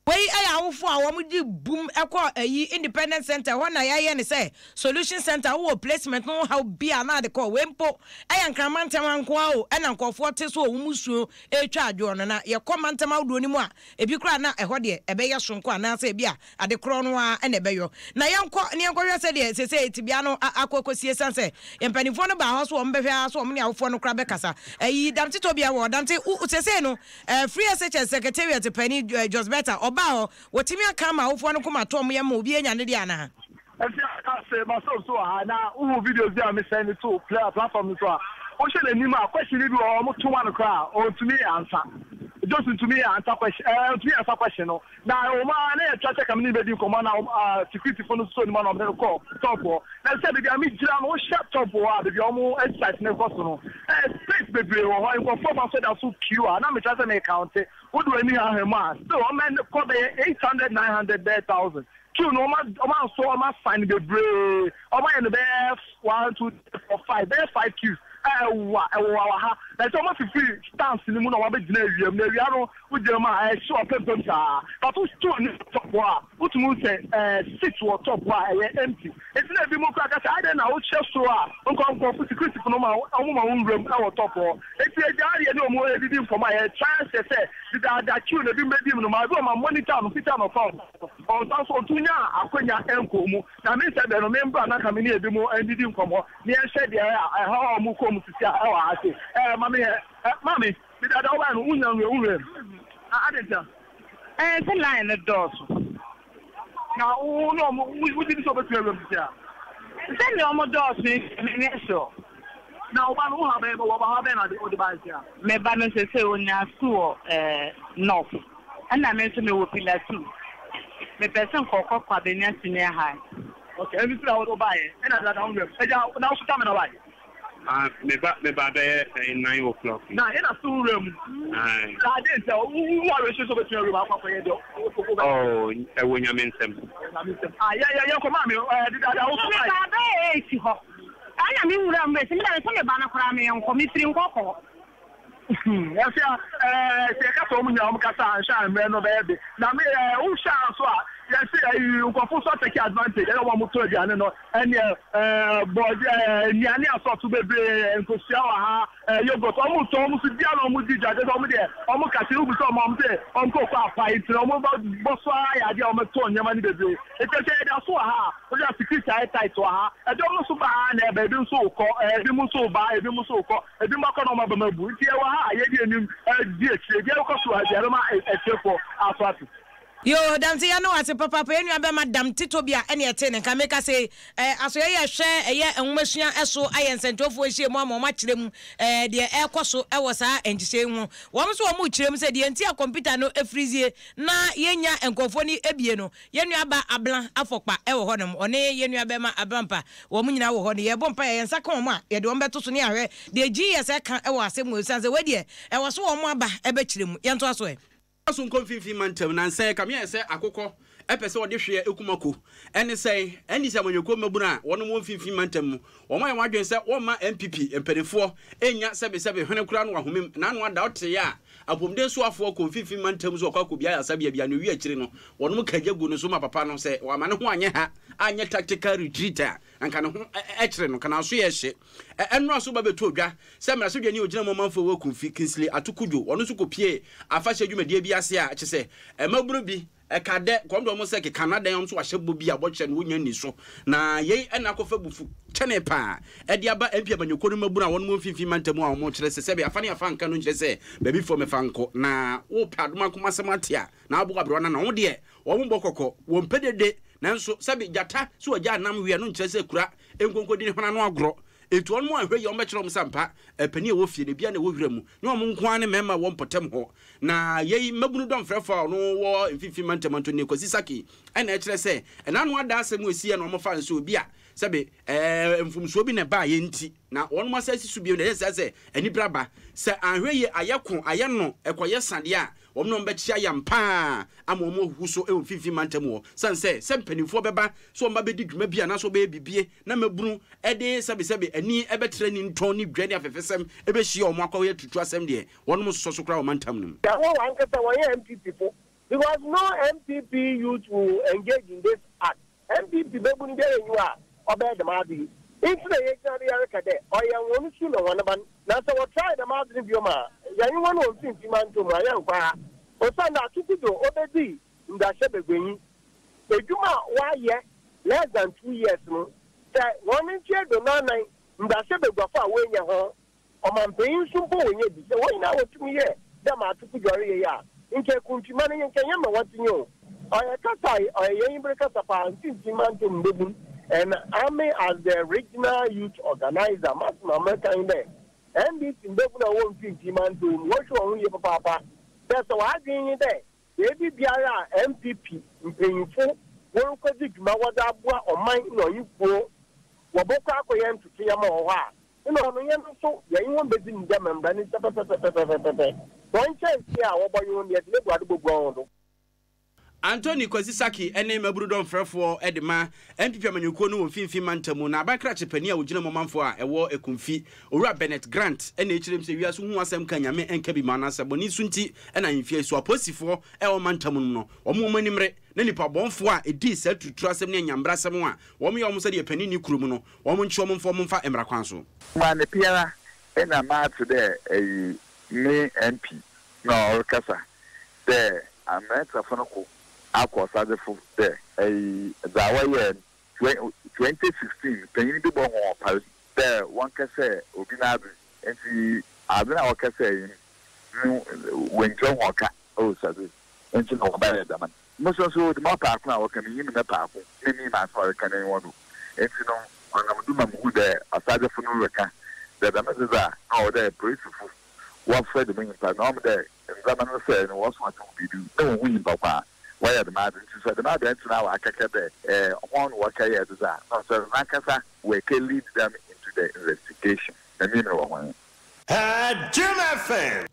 Wei yɛ awofoɔ a wɔn de bum kɔ ayi Independence Center hɔ na yɛayɛ no sɛ Solution Center wowɔ placement no ho haw bi a na ade kɔ wei mpo ɛyɛ Nkran mantam ha nko ara o ɛna nkurɔfoɔ te so wɔ wɔn musuo retwa adwoɔ no na yɛkɔ mantam ahodoɔ no mu a ebi koraa na ɛhɔ deɛ ɛbɛyɛ soronko anaasɛ ebi a ade korɔ no ara na ɛbɛyɔ. Na yɛnkɔ na yɛnkɔhwɛ sɛdeɛ seesei tebea no akɔ akɔsie ɛsiane sɛ mpanimfoɔ no baa hɔ so wɔn bɛhwɛ ara so wɔn ne awofoɔ no koraa bɛkasa. Ayi Damte Tobia wɔ Damte wo seesei no eh, Free SHS Secretariat panin eh, Jos Berta ɔbaa hɔ wɔtumi aka ama awofoɔ no koma to wɔn yam ma obi anya ne deɛ anaa? Ɛnti ase masɔr so wɔ ha na wohu videos bi a me send to platform no so a, wohwɛ n'anim a question bi wɔ hɔ a wɔto ma no koraa a ɔntumi ansa. Josu ntumi ansa question ɛɛ ɔntumi ansa question no. Na ɛwɔ mu ara na yɛtra sɛ ka me ne no bɛdi nkɔmmɔ na wɔn security fo no sosɔ ne mu a na wɔde no kɔ top hɔ. Na sɛ baabi a megyina no wohwɛ top hɔ a baabi a wɔn exercise no kɔ so no ɛɛ space bebree wɔ hɔ nkurɔfoɔ fa so da so queue a na metra sɛ me count wode w'ani hahɛ mu a still wɔn kɔ bɛyɛ 800 900 bɛyɛ 1000. Queue no wɔn wɔn asɔ wɔn asan no bebree wɔn ayɛ no bɛyɛ 1, 2, 3, 4, 5 bɛyɛ five queues a ɛwa ɛwɔ wɔ ha na sɛ wɔn afifiri stands no mu na wɔn abɛgyina awia mu na awia no wogyina mu a ɛhye wɔ pempem saa but wotu ani top hɔ a wotumi hu sɛ ɛɛ seat wɔ top hɔ a ɛyɛ empty eti na ebi mu kura kasa adɛn na wohyɛ soro a nkɔ nkɔfo security fo no ma wɔn ma wɔn wuram ɛwɔ top hɔ eti egya ayɛ ne wɔn edidi nkɔmɔ a yɛ try sɛ sɛ dedaada queue na ebi mbɛdi mu no ma ebi wɔn ma monitor no fita no fam. Ɔnsan so ɔntu nyaa akwanya nkɔɔ mu. Na me sɛ bɛ no, membra na nka me ne ebinom ndidi nkɔmmɔ na yɛnhwɛ deɛ ɛhaw a wɔn kɔn mu sisi a ɛwɔ ha se. Ɛɛ, ma me hɛ. Ɛ, maame, me dada wobae no, wonnya nwura, wo wuram. Na adɛn ntia? Ɛɛ, sɛ line no dɔɔso. Na wo ne wɔn, wo, wogye di sɛ wɔbɛtumi awura mu sisi a? Sɛdeɛ wɔn dɔɔso yi deɛ, menyɛ sure. Na wo ba no, wo haw bɛn, wɔ haw bɛn na wode bae sisi a? Me ba no sesei ɔnyaa sukuu wɔ ɛɛ, North. Ɛna me nso mewɔ pillar two. Mepɛ sɛ nka ɔkɔ Kwabenya senior high. Okay, ɛno nti na wo baeɛ. Ɛna dada wo nwura mu. Agya, na wo so tame na wae? Ah, me ba me ba bɛyɛ ɛyɛ 9 o'clock. Na ɛna so wura mu. Aye. Na ade nsɛ wo wo awerɛhyɛ sɛ wobɛtumi awura mu akɔ akɔyɛ deɛ wo. Oh, ɛwɔ Nyame nsam. Nyame nsam. Ah, yɛ yɛ yɛnkɔ maame ɛɛ deda wo so. Me ba bɛyɛ 8 hɔ. Ɛna me wura mu bɛsi me da me sɛ me ba no koraa me nkɔ me firi nkɔkɔ. Ɛsɛ ɛɛ sɛ yɛka sɛ wɔn nyinaa wɔn kasa anhwɛ a mmerɛ no bɛyɛ de na me ɛɛ wohwɛ a nso a yɛsi ɛyi nkurɔfo nso atake advantage ɛna wɔn a wɔtɔ aduane no ɛneɛ ɛɛ bɔɔde ɛɛ nnuane asɔɔto bebree nkosua wɔ ha ɛɛ yogurt wɔn tɔ wɔn nso di a na wɔn di dwa kyɛ sɛ wɔn deɛ wɔn kasa ewu sɛ wɔn wɔn sɛ wɔn kɔ kɔ apae nti na wɔn bɔ bɔ so ara yɛ adeɛ a wɔn tɔ nneɛma no bebree nti sɛ yɛda so wɔ ha a wohwɛ a security ayɛ tight wɔ ha ɛdɔm no nso ba ha na ɛba ebi nso kɔ ɛɛ ebi nso ba ebi nso kɔ. Ebinom akɔ na wɔn abam abu. Nti yɛwɔ ha a yɛdi anim di akyire. Deɛ ɛrekɔ so wɔ ha biara, yɛbɛma atiefoɔ aso ate. Yoo Damte yɛne wo ase papaapa yɛn nua bɛma Damte Tobia ɛne ɛte ne nka meka se eh, asoyɛ yɛ hwɛ ɛyɛ nwomasua ɛso ayɛ nsɛntwerɛfoɔ nhyiamu ama wɔn akyerɛ mu eh, deɛ ɛrekɔ so ɛwɔ saa nhyehyɛe yi ho. Wɔn nso wɔn rekyerɛ mu sɛ deɛ nti a kɔmputa no ɛfirizie na yɛnnya nkurɔfoɔ no ɛbie no Yɛn nua ba Abla Afɔkpa wɔ hɔ nom, ɔne yɛn nua bɛma Abrampa, wɔn nyinaa wɔ hɔ no, yɛrebɔ mpaeɛ, yɛn nsa ka wɔn a, yɛde wɔn bɛto so ne yɛahwɛ deɛ GES ɛka wɔ asɛm mu, ɛsiane sɛ wei deɛ ɛwɔ so wɔn aba bɛkyerɛ mu. Yɛntoa so ɛ. So nkɔ mfimfini mantam nansa yi ɛkame ayɛ sɛ akokɔ pɛ sɛ ɔde hweɛ kum ako. Ɛne sɛn? NDC amanyɔkuo mmabunu a wɔnom wɔ mfimfini mantam mu, wɔn ayɛ wɔn adwene sɛ wɔmma NPP mpaninfoɔ nnya sɛbesɛbe hwene koraa no wɔ ahomem. N'ano ada ɔtee a apomuden soafoɔ kɔ mfimfini mantam so ɔkɔ akɔbia ayaresabea bi a na ɔwie akyire no wɔnom ka gya gu no so ma papa no sɛ wamma ne ho anyɛ ha anyɛ tactical retreat a anka ne ho kyere no, nka n'aso yɛ hye. Ɛnora so ba bɛtɔɔ dwa sɛ mmarahyɛdwani a ɔgyina mu ɔmanfoɔ wɔ Akumfi, Kingsley Ato Cudjoe, ɔno nso kɔpuee afahyɛ dwumadie bi ase a kyesɛ mmabunu bi ɛka dɛ kɔm de wɔn sɛ keka no adɛn wɔn nso wɔahyɛ bɔ bi a bɔkyerɛ no wɔnnya nni so na yei na akɔfa abufu kyɛne paa ɛde aba MP amanyɔkuo no mmabunu a wɔn wɔ mfimfini mantam a wɔn kyerɛ sɛ sɛbe afa ne afa nka no nkyerɛ sɛ baabi foɔ mɛfa nkɔ na wopɛ adomankoma asɛm ate a na aboa aberewa no na wɔn deɛ wɔn bɔ kɔkɔ wɔn pɛ dede nanso sɛbe gyata sɛ wɔgya anam weɛ no nkyerɛ sɛ kura nkonkodi ne hwene ano agorɔ enti wɔn anhwɛ yie wɔn bɛkyerɛ wɔn sɛ ampa ɛpanin a ɛwɔ fie no ebia na ɛwɔ wira mu ne wɔn nko ara ne mmarima a ɛwɔ mpɔtam hɔ Na yei mmabunu dɔmfrɛfoɔ a ɔno wɔ mfimfini mantam Anthony Kwasi Sackey na ɛkyerɛ sɛ ɛna ano ada asɛm a ɛsiiɛ na wɔfaa no sɛ obi a sɛbe ɛɛ mfomsoɔ bi na ɛbaeɛ nti na wɔnom asan asi so bio na ɛyɛ saa sɛ anibere aba sɛ anhwɛ yie ayɛ ko ayɛ no ɛkɔyɛ sadeɛ a wɔn na wɔbɛkyea yam paa ama wɔn ahuhu so wɔ mfimfini mantam hɔ sane sɛ sɛ mpanimfoɔ bɛba sɛ wɔn ba bɛdi dwuma bi anaasɛ wɔbɛyɛ bibie na mmabunu de sɛbesɛbe ani bɛtra ni ntɔn ne dwa ne afɛfɛsɛm bɛhyia wɔn akɔyɛ tutu asɛm deɛ Wɔnom nsosɔ so koraa wɔ mantam no mu. Sɛ wɔn ankasa wɔyɛ NPP fo because no NPP youth will engage in this act. NPP babun biara nnyi hɔ a ɔbɛyɛ dɛm adze yi. Ntsi na yegyina do yɛreka dɛ ɔyɛ hɔn su na hɔn ban. Na sɛ wɔtry dɛm adze no bio a, yɛnye hɔn wɔ mfinimfin mantamu a yɛnnkɔ ha. Osiandɛ Atukudo obedzii mbrahyɛbaguanyi. Edwuma a ɔayɛ less than 2 years no, sɛ hɔn mfe eduonu anan mbrahyɛbaguafo a woenya ho Ɔmampanyin so mpo wonnya bi. Sɛ hɔn nyina wotum yɛ dɛ ma atoko dwar yɛ yi a, nkyɛ ekumfi man yi nkyɛ nnyɛ ma wɔtse nye o. Ɔyɛ kasa a ɔyɛ hɛn enyiber kasa paa, mfinimfin mantam mbabun and ame as the regional youth organiser m'asɛm a mereka nye dɛ NDC mbabun a wɔwɔ mfinimfin mantam mu wɔnhwɛ hɔnho yie papaapa dɛ sɛ wɔadwen nye dɛ beebi biara a NPP mpanyimfo worukodzi dwuma wɔdze aboa ɔman na ɔnye kurow wɔbɔkɔ akɔyɛ ntotoyɛm wɔ hɔ a Nna ɔno hɛn so yɛnye hɔn bedzi no dɛ ma mbra no nsa pɛpɛpɛpɛpɛpɛ. Hɔn nkyɛnse a wɔbɔye hɔn no, yɛdze n'eguado bobua hɔn do. Anthony Kwasi Sackey ne mmabunu dɔmfrɛfoɔ de ma NPP amanyɔkuo no wɔ Mfimfini Mantam mu, na aban krakye panin a ɔgyina mu ɔmanfoɔ a ɛwɔ Ekumfi, Owura Bennett Grant na ɛkyerɛ mu sɛ wiase hu asɛm ka Nyame nka bi ma anaasɛ bɔne su nti na ahemfie yi so apolisifoɔ ɛwɔ mantam no mu no wɔn wɔn ani mmere na nnipa bɔnfoɔ a ɛdii saa turuturu asɛm ne anyambrasɛm a wɔn yɛ wɔn sɛdeɛ panin nni kurom no Wɔn nkye wɔn mfa wɔn mfa mmara kwan so. Ma ne piara nna matse dɛ eyi me MP na ɔrekasa dɛ Amerikafo no ko akɔ ɔsadzefo dɛ eyi dza wɔyɛɛ no 2016 panyin bi bɔ hɔn ɔpar dɛ wɔnkɛsɛɛ obi n'adze ntsi adze no a wɔkɛsɛɛ no woenntua hɔn ka wɔ osuadze ntsi na wɔbɛyɛɛ dɛm no. Mo so so dɛm ɔpaako a wɔka minyim ne paako na minyim asɛm a ɔreka n'enyiwa do. Ntsi no, ɔnam do ma muhun dɛ ɔsagyefo no rekã dɛ dɛm dze dze a nna ɔwɔ dɛ polisifo wɔfrɛ dɛm nyimpa no na ɔama dɛ ndzɛmba no sɛɛ no wɔso atse ho biribi na wohu nyimpa ko a wɔyɛ dɛm adze. Ntsi sɛ dɛm aberantsɛ no a ɔakɛkɛ dɛ hɔn na wɔkɛyɛɛ dze dze a, nna ɔkyerɛ dɛ nankasa oeke lead them into the investigation. minyim no wɔ ho. Jim FM.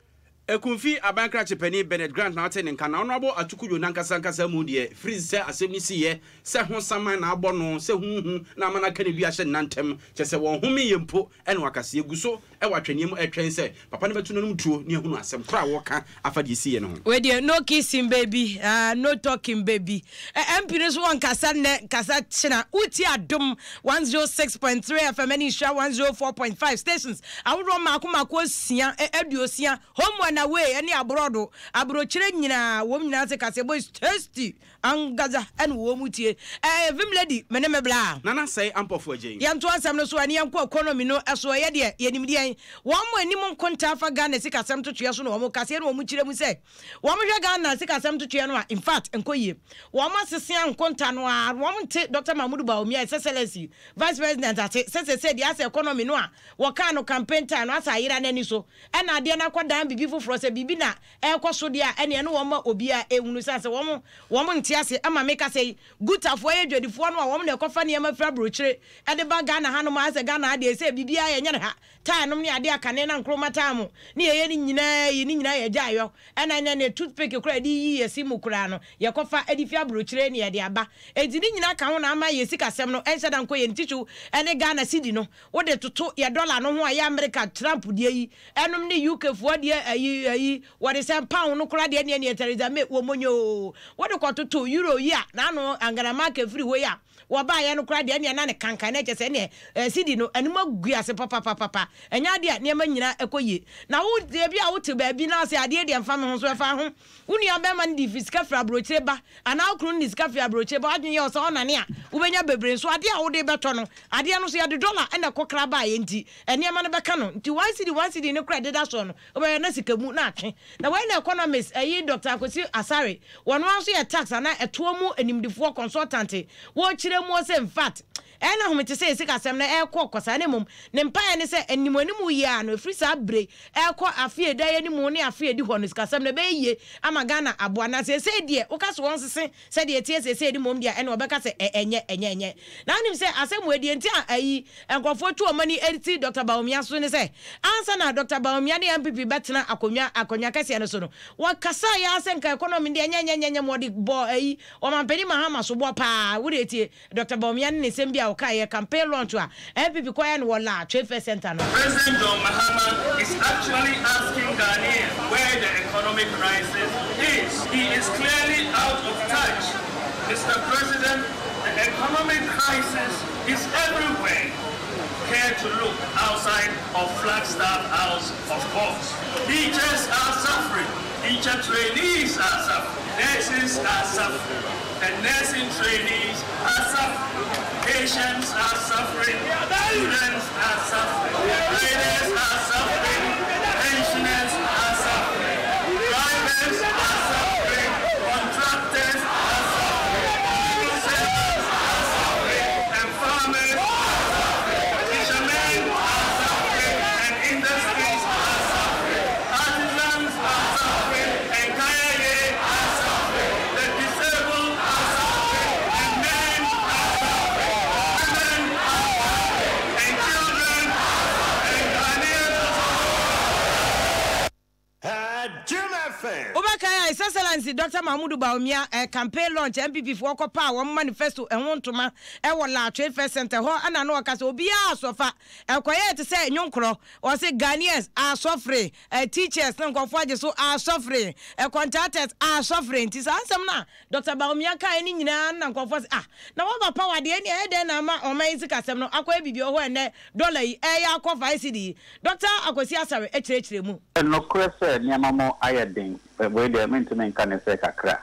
Ekumfi aban krakye panin Bernard Grant na ɔte ne nka, na Honourable Atuku Dwo nankasa ankasa mu deɛ, firi sɛ asɛm no siiɛ, sɛ ho saman na abɔ no, sɛ huhu na ama no aka ne dua ahyɛ ne nan ntam, kyerɛ sɛ wɔnhome yɛ mpo na waka sɛ yɛgu so wɔ atwɛneɛ mu retwɛn sɛ papa no bɛto n'anom tuo na yɛahunu asɛm korɔ a wɔreka afa deɛ ɛsiiɛ no ho. Wei deɛ no kissing baby ah no talking baby eh MP no so wɔnkasa nnɛ nkasa kyena wotie Adom 106.3 FM ɛne Nhyira 104.5 stations ahodoɔ mmaako mmaako asia eh aduosia home and away ɛne aborɔdo aburokyire nyinaa wɔn nyinaa se kaseɛbɔ is tasty Ankasa ɛna wɔn mu tie. Ɛɛ Vim lady me ne me bla. Nana sɛe ampɔfo agyen. Yɛntoa nsɛm no so ɛne yɛnkɔ economy no so ɛyɛ deɛ yɛnim deɛn wɔn mo anim nkontaa fa Ghana sikasɛm totoeɛ so na wɔn kaseɛ na wɔn kyerɛ mu sɛ wɔn hwɛ Ghana sikasɛm totoeɛ no a infact nkɔ yie wɔn asesea nkonta no ara wɔn nte Doctor Mahmoud Bawumia His Excellency Vice President ase sɛ sɛsɛ deɛ asɛ economy no a wɔkaa no campaign time no asɛ ayera n'ani so ɛna adeɛ no akɔ dan biribi foforɔ sɛ biribi na ɛrekɔ so deɛ a, ɛnneɛ ɛne wɔn ma obiara nhunu. Ɛsiane sɛ wɔn, wɔn nte aseɛ. Ɛma meka sɛ yi, Gutafoɔ yɛ dwadifoɔ no a wɔn na ɛkɔfa nneɛma firi aburokyire de ba Ghana hanom a, asɛ Ghana ha deɛ ɛsɛ biribiara yɛnyɛ no ha. Tae nom ne adeɛ a kane na Nkrumah taa mo ne yɛyɛ no nyinaa yi, ne nyinaa yɛgyae yɔ. Ɛna ɛnɛ ne toothpick koraa a yɛde yiyi yɛn se mu koraa no, yɛkɔfa de fi aburokyire na yɛde aba. Enti ne nyinaa ka ho na ama yɛn sikasɛm no ɛnhyɛ da nkɔ yɛn titiriw ne Ghana cedi no. Wode toto yɛ dɔla no ho a, ɛyɛ Amerika Trump deɛ yi, ɛnom ne UK foɔ deɛ ayi ayi, wɔde sɛn pound no koraa deɛ neɛ neɛ Theresa May wɔ monyoo. Wode kɔtoto Euro yi a, n'ano Angela Merkel firi hɔ yi a, wɔbaeɛ no koraa deɛ neɛ na ne kankan na kyerɛ sɛ neɛ eh, cedi no anim agu ase papapapapa. Ɛnyɛ adeɛ a nneɛma nyinaa ɛkɔ yie. Na wo ebi a wote baabi na sɛ adeɛ deɛ mfa me ho so ɛfa ho. Wo nua bɛrima no de fi sika firi aburokyire ba anaa wo kunu no de sika firi aburokyire ba, w'adwene yɛ wo sɛ ɔnane a wobɛnya bebree nso adeɛ a wode rebɛtɔ no, adeɛ no nso yɛde dɔla na ɛkɔkra baeɛ nti nneɛma no bɛka no nti one cedi one cedi no koraa ɛdeda soɔ no wobɛhwɛ na sika mu na atwe. Na wei na economist ɛyi Doctor Akwasi Asare wɔno ara nso yɛ tax anaa ɛtoɔ mu animdefoɔ consultant wɔkyerɛ muo sɛ infact Ɛyɛ no ahomete sɛ yɛn sikasɛm no rekɔ kɔ saa, na mmom ne mpaeɛ ne sɛ animuanimu yi ara no, ɛfiri saa berɛ yi rekɔ afe a ɛda yɛn anim ne afe a ɛdi hɔ no, sikasɛm no ɛbɛyɛ yie ama Ghana aboa. Na seesei deɛ, woka sɛ wɔnsese sɛdeɛ ɛteɛ seesei no mmom deɛ a, ɛnna wɔbɛka sɛ ɛ, ɛnyɛ, ɛnyɛ, ɛnyɛ. Na wonim sɛ asɛm wei, deɛ nti a ayi, nkurɔfoɔ tu wɔn ani si Dɔkta Bawumia so ne sɛ, ansa na Dɔkta Bawumia ne NPP bɛtena akonnwa, akonnwa kɛseɛ no so no, wɔkasaeɛ ara sɛ nka economy no deɛ ɛnyɛ, ɛnyɛ, ɛnyɛ, ɛnyɛ, ma wɔde bɔɔ ayi, Ɔmampanin Mahama soboɔ pa ara. Wo deɛ tie. Dɔkta Bawumia ne ne nsɛm bi a ɔkaeɛ campaign launch a NPP kɔyɛ no wɔ La Trade Fair Centre no. President John Mahama is actually asking Ghanaians where the economic crisis is. He is clearly out of touch. Mr. President, the economic crisis is everywhere. Care to look outside of Flagstaff House, of course. Teachers are suffering. Teacher trainees are suffering. Nurses are suffering. And nursing trainees are suffering. Patients are suffering. Students are suffering. Traders are suffering. Pensioners are suffering. Drivers are suffering. Contractors are suffering. Civil are suffering. And farmers are suffering. Fishermen are suffering. And industries are suffering. Artisans are suffering. And Kayaye are suffering. The disabled are suffering. And men are suffering. Women are suffering. And children are suffering. And Ghanaians Wobɛkae a, His Excellency Doctor Mahamudu Bawumia eh, campaign launch NPP foɔ kɔ paa wɔn manifesto ɛho ntoma ɛwɔ La Trade Fair Center hɔ ɛna na ɔka sɛ obiara asɔfa ɛkɔyɛɛ te sɛ nwonkorɔ ɔse Ghanaians are suffering eh, teachers ne nkurɔfoɔ agye so are suffering eh, contractors are suffering nti saa nsɛm no a Doctor Bawumia kaeɛ no nyinaa na nkurɔfoɔ se ah na wɔba power deɛ ɛneɛ ɛyɛ dɛn na ama ɔman yi sikasɛm no akɔyɛ biribi wɔ hɔ ɛnnɛ dollar yi ɛyɛ akɔ 5 cedi yi Doctor Akwasi Asare kyerɛkyerɛ mu. Nokorɛ sɛ nneɛma mu ayɛ den, wei deɛ mentumi nka no sɛ kakra.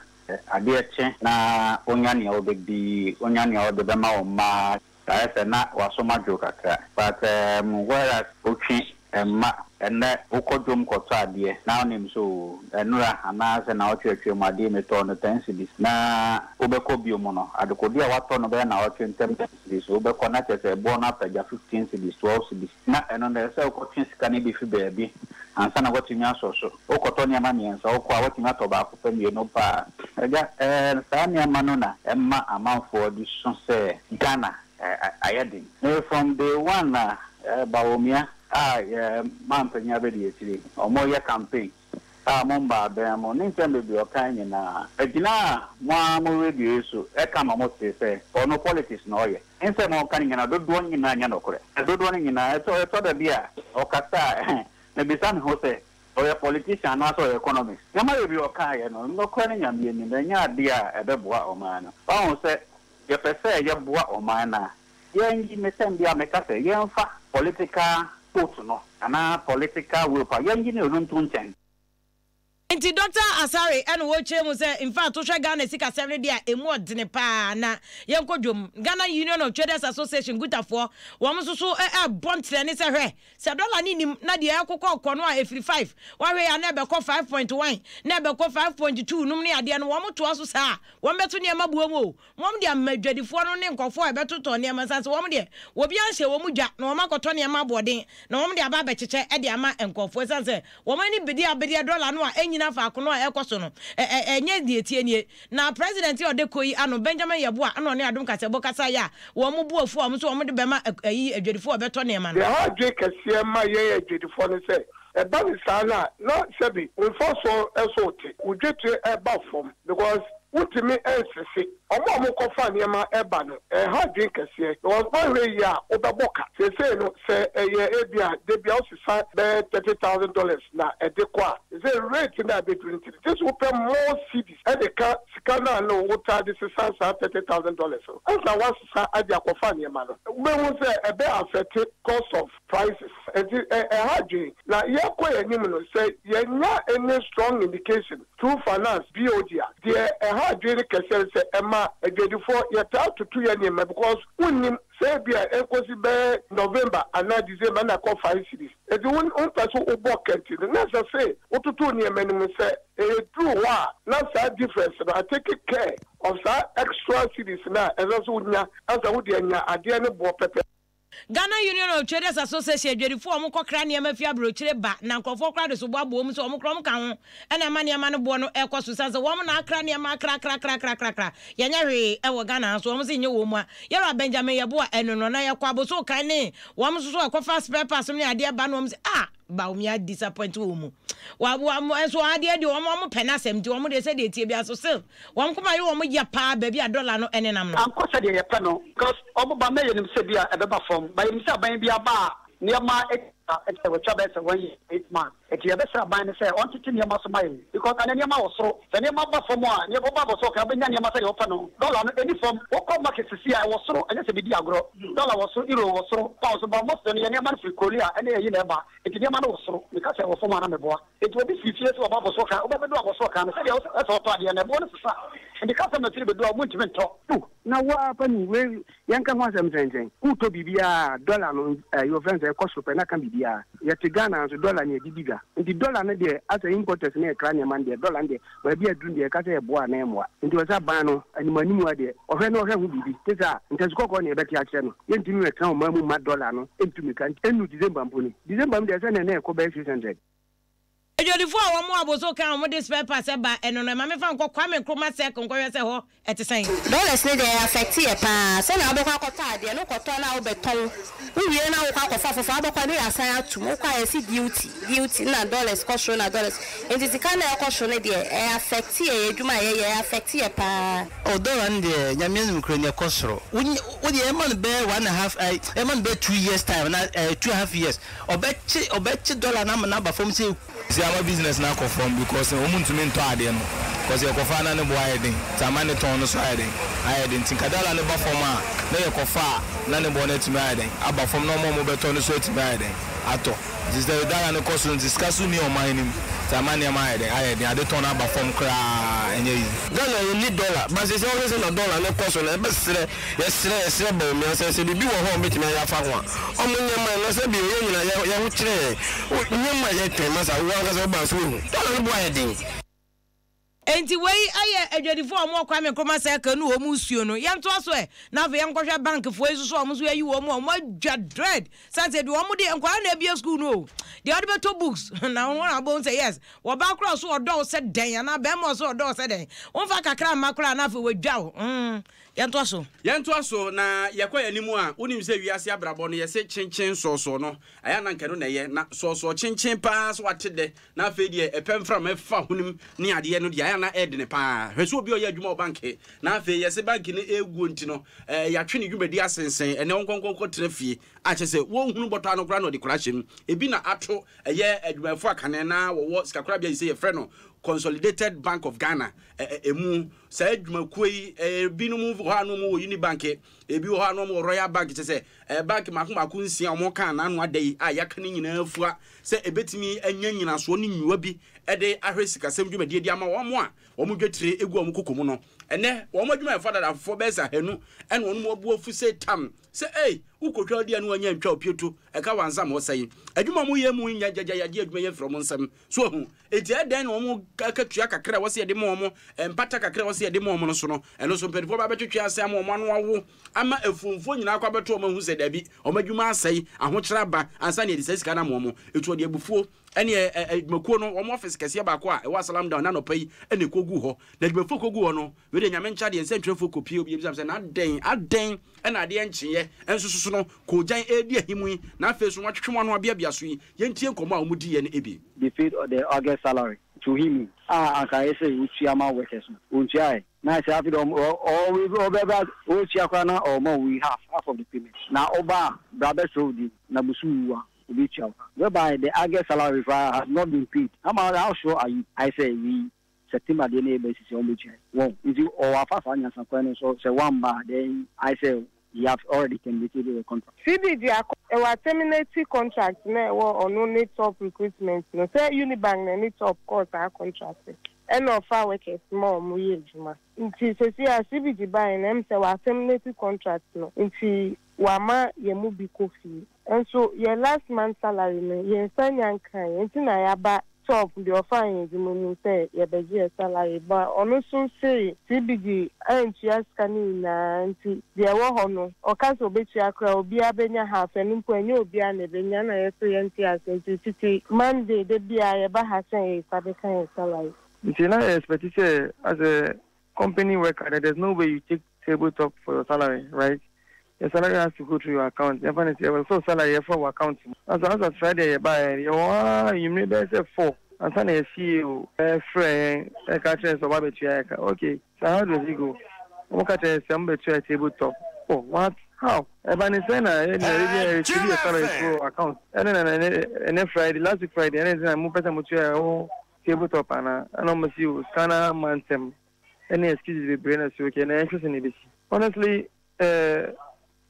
Adeɛ kye na wonya nea wobɛdi, wonya nea wode bɛma wo mma, ayɛ sɛ na w'asom adwo kakra. But whereas wotwe mma, ɛnnɛ wokɔ dwom kɔtɔ adeɛ na wonim sɛ oo nnora anaasɛ nnawɔtwe atwa mu adeɛ metɔɔ no ten cedis na wobɛkɔ bio mu no adekodeɛ a woatɔ no bɛyɛ nnawɔtwe ntam ten cedis wobɛkɔ na kyerɛ sɛ ɛboɔ no apagya fifteen cedis, twelve cedis. Na ɛno no, ɛsɛ sɛ wokɔtwe sika no bi fi baabi ansa na woatumi asɔ so. Wokɔtɔ nneɛma mmiɛnsa, wokɔ a, woatumi atɔ baako pɛ, mmienu pɛ a. Agya, ɛɛ, saa nneɛma no na ɛma amanfoɔ de su sɛ Ghana ayɛ den. Me from day one a, Bawumia. a yɛn mampanyin abɛdi akyire, wɔreyɛ campaign a mo mma abɛn mo, ne nsɛm bebree a ɔkae nyinaa, ɛgyinaa mo ara mo radio yi so ɛka ma mo tee sɛ ɔno politics na ɔyɛ. Nsɛm a ɔka no nyinaa dodoɔ nyinaa nyɛ nokorɛ. Dodoɔ no nyinaa, ɛtɔ ɛtɔ da bi a ɔkasa a mebisa me ho sɛ ɔyɛ politician anaasɛ ɔyɛ economist. Nneɛma bebree a ɔkaeɛ no, nokorɛ no Nyame anim, ɛnyɛ adeɛ a ɛbɛboa ɔman no. Wahu sɛ yɛpɛ sɛ yɛboa ɔman no a, yɛnyi, me tɛm biara meka sɛ yɛmfa political vote no anaa political will pa, yɛnyi no nto nkyɛn. Nti Dɔkta Asare ɛna ɔrekyerɛ mu sɛ infact wohwɛ Ghana sikasɛm no deɛ a ɛmu ɔdene paa na yɛnkɔ dwom. Ghana Union of Traders Association, GUTA foɔ, wɔn nso so ɛrebɔ ntrɛne sɛ hwɛ sɛ dɔla no nnim na deɛ ɛrekokɔ kɔ no a ɛfiri five woahwɛ yi a na ɛbɛkɔ 5.1 na ɛbɛkɔ 5.2 nom ne adeɛ no wɔn toa so saa a wɔn bɛto nneɛma buo mu o. Wɔn de ama adwadifoɔ no ne nkurɔfoɔ a ɛbɛtotɔ nneɛma ɛsiane sɛ wɔn deɛ, obiara nhyɛɛ wɔn dwa na wɔakɔtɔ nneɛma aboɔden na wɔn de aba abɛkyekyɛ de ama nkurɔfoɔ ɛsiane sɛ wɔn ani bedeɛ abedeɛ dɔla no a ɛnnyina faako no a ɛrekɔ so no ɛ ɛ ɛnyɛ deɛ ɛteɛ nie. Na President a ɔda kuo yi ano, Benjamin Yeboah ɛna ɔne Adom Kaseɛbɔ kasaeɛ a wɔn bo afu a wɔn nso wɔn de bɛma ayi adwadifoɔ a ɛbɛtɔ nneɛma no. Deɛ ɛha adwene kɛseɛ ma yɛn adwadifoɔ ne sɛ, ɛba no saa no a, na sɛbi wo mfasoɔ so te, wo dwetire ba fam because wontumi nsese. Wɔn a wɔkɔfa nneɛma ba no, ɛha adwene kɛseɛ because woanhwɛ yie a wobɛbɔ ka. Seesei no, sɛ ɛyɛ ebia da biara wosesa bɛyɛ $30,000 na ɛde kɔ a, seesei rate no a ɛbɛduru no nti no, gye sɛ wopɛ more cedis de ka sika no a na wotaa de sesa saa $30,000 no ansa na woasesa de akɔfa nneɛma no. Wobɛhu sɛ ɛbɛ affect cost of prices. Nti ɛha adwene. Na yɛkɔ yɛn anim no, sɛ yɛnnya any strong indication through finance, BOG a, deɛ ɛha adwene no kɛseɛ ne sɛ ɛma adwadifoɔ yɛtaa toto yɛn nneɛma because wonnim sɛ ebia ɛnkɔsi bɛyɛ November anaa December na ɛkɔ 5 cedis. Nti wompɛ sɛ wobɔ kɛnti no, na ɛsɛ se wototo nneɛma no mu sɛ ɛduru hɔ a na saa difference no a take care of saa extra cedis no a ɛsɛ sɛ wonya ansa wode anya adeɛ no boɔ pɛpɛ. Ghana Union of Traders Association adwadifo a wɔkɔkra nneɛma fi aburokyire ba na nkurɔfoɔ koraa de sobo abɔ wɔn sɛ wɔn koraa wɔka ho na ɛma nneɛma no boɔ no rekɔ so esiane sɛ wɔn na akra nneɛma akrakrakrakrakra yɛnyɛ hwee wɔ Ghana ha so wɔn se nyɛ wɔn mu a Yɛwura Benjamin Yeboah ɛno no na yɛkɔ aboso kan ne wɔn nso so ɛkɔfa spare parts ne adeɛ ba no wɔn se ah Bawumia disappoint wɔn mu wa wa nso adeɛ deɛ wɔn wɔn pɛ n'asɛm nti wɔn deɛ sɛdeɛ etie bi aso still wɔn koma yɛ wɔn ya paa baabi a dollar no ɛnenam no. Ankɔ sɛdeɛ yɛpɛ no because ɔmo ba mɛ yɛnim sɛ bia ɛbɛba fam but yɛnim sɛ aban bi aba a nneɛma atwa watwa bɛyɛ sɛ one year 8 months nti yɛbɛsrɛ aban no sɛ ɔntete nneɛma so ma yɛn because ɛnɛ nneɛma wɔ soro sɛ nneɛma ba fam a nneɛma ɔba abɔ so ɔka wobɛnya nneɛma sɛdeɛ wopɛ no dollar no ɛni fam wokɔ market sisi a ɛwɔ soro ɛnyɛ sɛ bɛdi agorɔ dollar wɔ soro euro wɔ soro pound so but most no yɛ nneɛma no firi Korea ɛne ɛyi na ɛba nti nneɛma no wɔ soro meka sɛ ɛwɔ fam a na meboa nti obi firi fie sɛ ɔba abɔ so ɔka wobɛbɛdu abɔ so ɔka no sɛdeɛ ɛsɛ ɔtɔ adeɛ no ɛboɔ no sesa nti customer firi bɛdu a ɔmo ntumi ntɔ. Oh, na wo ara panin, wei yɛnka ho asɛm sɛnsɛn? Wotɔ biribiara a, dɔla no, ɛɛ, wɔfrɛ no sɛ ɛkɔ soro pɛ na ka biribiara. Yɛte Ghana nso, dɔla na yɛde di dwa. Nti dɔla no deɛ, asɛ importers ne yɛkra nneɛma no deɛ, dɔla no deɛ, baabi a aduru no deɛ, yɛka sɛ ɛboa anaa ɛmmoa. Nti ɛwɔ sɛ aban no, animuanimu ara deɛ, ɔhwɛ na ɔhwɛ ho biribi. Te saa a, ntasu kɔkɔɔ na yɛbɛte akyerɛ no. Yɛntumi mmɛtena ɔman mu mma dɔla no ntu mmirika. Ɛnnu December mpo ni. December mu deɛ, sɛdeɛ na ɛkɔ bɛyɛ 600. Adwadifoɔ a wɔn aboso kan a wɔde spare parts ba ɛno no, ɛma mefa nkɔ Kwame Nkrumah Circle nkɔhwɛ sɛ hɔ ɛte sɛn. Dollars no deɛ ɛ affect yɛ paa, sɛnea wobɛkɔ akɔtɔ adeɛ no wokɔtɔ na wobɛtɔn, wowie na wokɔ akɔfa foforɔ a wobɛkɔ a ne yɛasan atom, wokɔ a yɛse duty, duty na dollars kɔ soro na dollars, nti sika no a ɛkɔ soro no deɛ ɛ affect yɛ, yɛ adwuma a yɛyɛ ɛ affect yɛ paa. Oh dollar no deɛ Nyame anim koraa ni ɛkɔ soro. Wo deɛ ɛma no bɛyɛ one and a half ɛɛ ɛma no bɛyɛ 2 years time anaa ɛɛ 2.5 years ɔbɛkye ɔbɛkye dollar no ama no aba fam sɛ. Sɛ ama business no akɔ fam because wɔn ntumi ntɔ adeɛ no cause yɛkɔfa a na ne bo ayɛ den nti ama ne tɔn no so ayɛ den ayɛ den nti nka dollar no ba fam a na yɛkɔfa a na ne boɔ no atumi ayɛ den aba fam na wɔn a wɔbɛtɔ no so atumi ayɛ den atɔ nti sɛ dollar no kɔ soro nti sika so nni ɔman no mu nti ama nneɛma ayɛ den ayɛ den ade tɔn no aba fam koraa ɛnyɛ easy. Ghana yɛnni dollar but sɛsɛ wohwɛ sɛ na dollar no kɔ so no ɛbɛsrɛ yɛsrɛ yɛsrɛ Bawumia sɛ sɛ biribi wɔ hɔ a ɔbɛtumi ayɛ afa ho a ɔmo nyɛ ma yɛn na sɛ bio yɛn nyinaa yɛ yɛn ho kyerɛ yɛn wo nyɛ ma yɛ twɛn masa wo ankasa wo ba nso wohu dollar no bo ayɛ den. Enti wei yɛ adwadifoɔ a wɔwɔ Kwame Nkrumah Circle ne wɔn resuo no. Yɛntoa so ɛ, na afei yɛnkɔhwɛ bankfoɔ yi nso so a wɔn nso ayi wɔn a wɔadwa dread. Sane sɛ deɛ wɔn de nkwadaa na abue school no o, deɛ wɔde bɛtɔ books na wɔn na wɔbɛhu sɛ yes, wɔbaa koraa ɔso ɔdɔ wo sɛ dɛn anaa barima ɔso ɔdɔ wo sɛ dɛn. Womfa kakra mma koraa na afei wɔadwa wo. Mm, yɛntoa so. Yɛntoa so na yɛkɔ yɛn anim a, wonim sɛ wiase abrabɔ no yɛse kyenkyen sɔɔsɔɔ no, ɛyɛ a na anka ɛno na ɛyɛ. Na sɔɔsɔɔ kyenkyen paa sɛ wate dɛ Na afei deɛ ɛpɛ mframa fa honim ne adeɛ no deɛ ayɛ a na ɛdene paa. Hwɛ sɛ obi a ɔyɛ adwuma wɔ banke na afei yɛse banke no ɛreguo nti no yɛatwe ne dwumadi asensɛn ɛnɛ ɔnkɔnkɔnkɔ tena fie a kyerɛ sɛ wɔnhunu bɔtɔ ano koraa na ɔde kora hyɛ mu. Ebi na ato ɛyɛ adwumayɛfoɔ a kane na wɔwɔ sikakorabea yi sɛ yɛfrɛ no Consolidated Bank of Ghana ɛmu. Saa adwumakuo yi ebinom wɔ hɔ a na wɔwɔ Unibank, ebi wɔ hɔ a na wɔwɔ Royal Bank kyerɛ sɛ bank mmaako mmaako nsia a wɔka n'ano ada yi a yɛaka ne nyinaa afua sɛ ebetumi anya nnyinasoɔ ne nnwua bi de ahwɛ sikasɛm dwumadie de ama wɔn a wɔn dwetire gu wɔn koko mu no. Ɛnnɛ, wɔn adwumayɛfoɔ adadafoɔ bɛyɛ sɛ ahanu na wɔn abu afu sɛ tam sɛ, Ei, wokɔtwa wo dua na woannya antwa wo pieto, ɛka w'ansa ma ɔsɛe. Adwuma a wɔyɛ mu nyɛ gyagya, yɛagye adwuma yi afiri wɔn nsam. So wahu? Enti ɛyɛ dɛn na wɔn akatua kakra a ɛwɔ sɛ yɛde ma wɔn, mpata kakra a ɛwɔ sɛ yɛde ma wɔn no so no, ɛno nso mpanimfoɔ ba abɛtwetwe ase ama wɔn ano awo, ama afuomfoɔ nyinaa akɔ abɛto wɔn ahu sɛ dabi, wɔn adwuma asɛe, ahokyerɛ aba, ansa na yɛde saa sika no ama wɔn. Enti wɔde abufuo ne adwumakuo no, wɔn ɔfese kɛseɛ baako a ɛwɔ Asalam Down no anɔpa yi na ɛkɔguu hɔ. Na adwumafoɔ kɔguu hɔ no, wei deɛ Nyame nkyɛ adeɛ, nsɛntwerɛfoɔ kɔpie, obi bisa me sɛ, na adɛn, adɛn na adeɛ nkyeeɛ nso so no, koogyan redi ahimu yi, na afei nso wɔatwetwe wɔn ano abeabea so yi, Yɛntie nkɔmmɔ a wɔdiiɛ no bi. They paid the August salary to him a anka ɛyɛ sɛ otua ma workers no ontua ɛ na sɛ afei de ɔbɛba ɔtua koraa na ɔma oyi half half of the payment na ɔba a bra bɛsrɛ wo din na bosom wu a obetua wo ka whereby the August salary koraa has not been paid how how sure are you ayɛ sɛ wei September deɛ na ɛba sisi a wɔbɛtua wɔn nti ɔwɔ afa saa nyansa kwan no so sɛ wamba a then ayɛ sɛ he have already terminated the contract. CBG akɔ ɛwɔ aterminate contract na ɛwɔ ɔno ne top recruitment no sɛ Unibank na ɛne top kɔɔ saa contract no ɛna ɔfa workers ma ɔmo yɛ adwuma nti sɛsi a CBG baeɛ no ɛm sɛ wa terminate contract no nti wama yɛn mu bi kɔ fie nso yɛn last month salary no yɛn nsa nnya nkaeɛ nti na yɛaba Top deɛ ɔfaa yɛn adwuma mu sɛ yɛbɛgye yɛn salary but ɔno nso se CBG antua sika no nyinaa nti deɛ ɛwɔ hɔ no ɔka sɛ ɔbɛtua koraa obiara bɛnya half ɛno mpo ɛnyɛ obiara na ɛbɛnya na yɛso yɛnte aseɛ nti fiti Monday da biara yɛba ha sɛ yɛresa bɛka yɛn salary. Nti na yɛ expect sɛ as a company worker there there's no way you take table top for your salary right your salary has to go through your account yɛmfa no sɛ ɛwɔ sɛ wo salary ɛfa wo account mu nanso as at Friday a yɛbaeɛ no yɛwɔ hɔ ara anwummere bɛyɛ sɛ four ansa na yɛ CEO frɛɛ yɛn ɛka kyerɛ yɛn sɛ ɔba abɛtua yɛn ka okay so how does it go wɔn ka kyerɛ yɛn sɛ wɔn bɛtua yɛ table top oh what how ɛba ne sɛ na yɛ na yɛ yɛ receive yɛ salary through account ɛne na ɛnɛ ɛnɛ Friday last week Friday ɛne na mo pɛ sɛ mo tua yɛ ho table top anaa ɛna wɔn si o sika no ama ntɛm ɛne excuses bebree na si okay na yɛnhwɛ sɛ na ebesi honestly eh,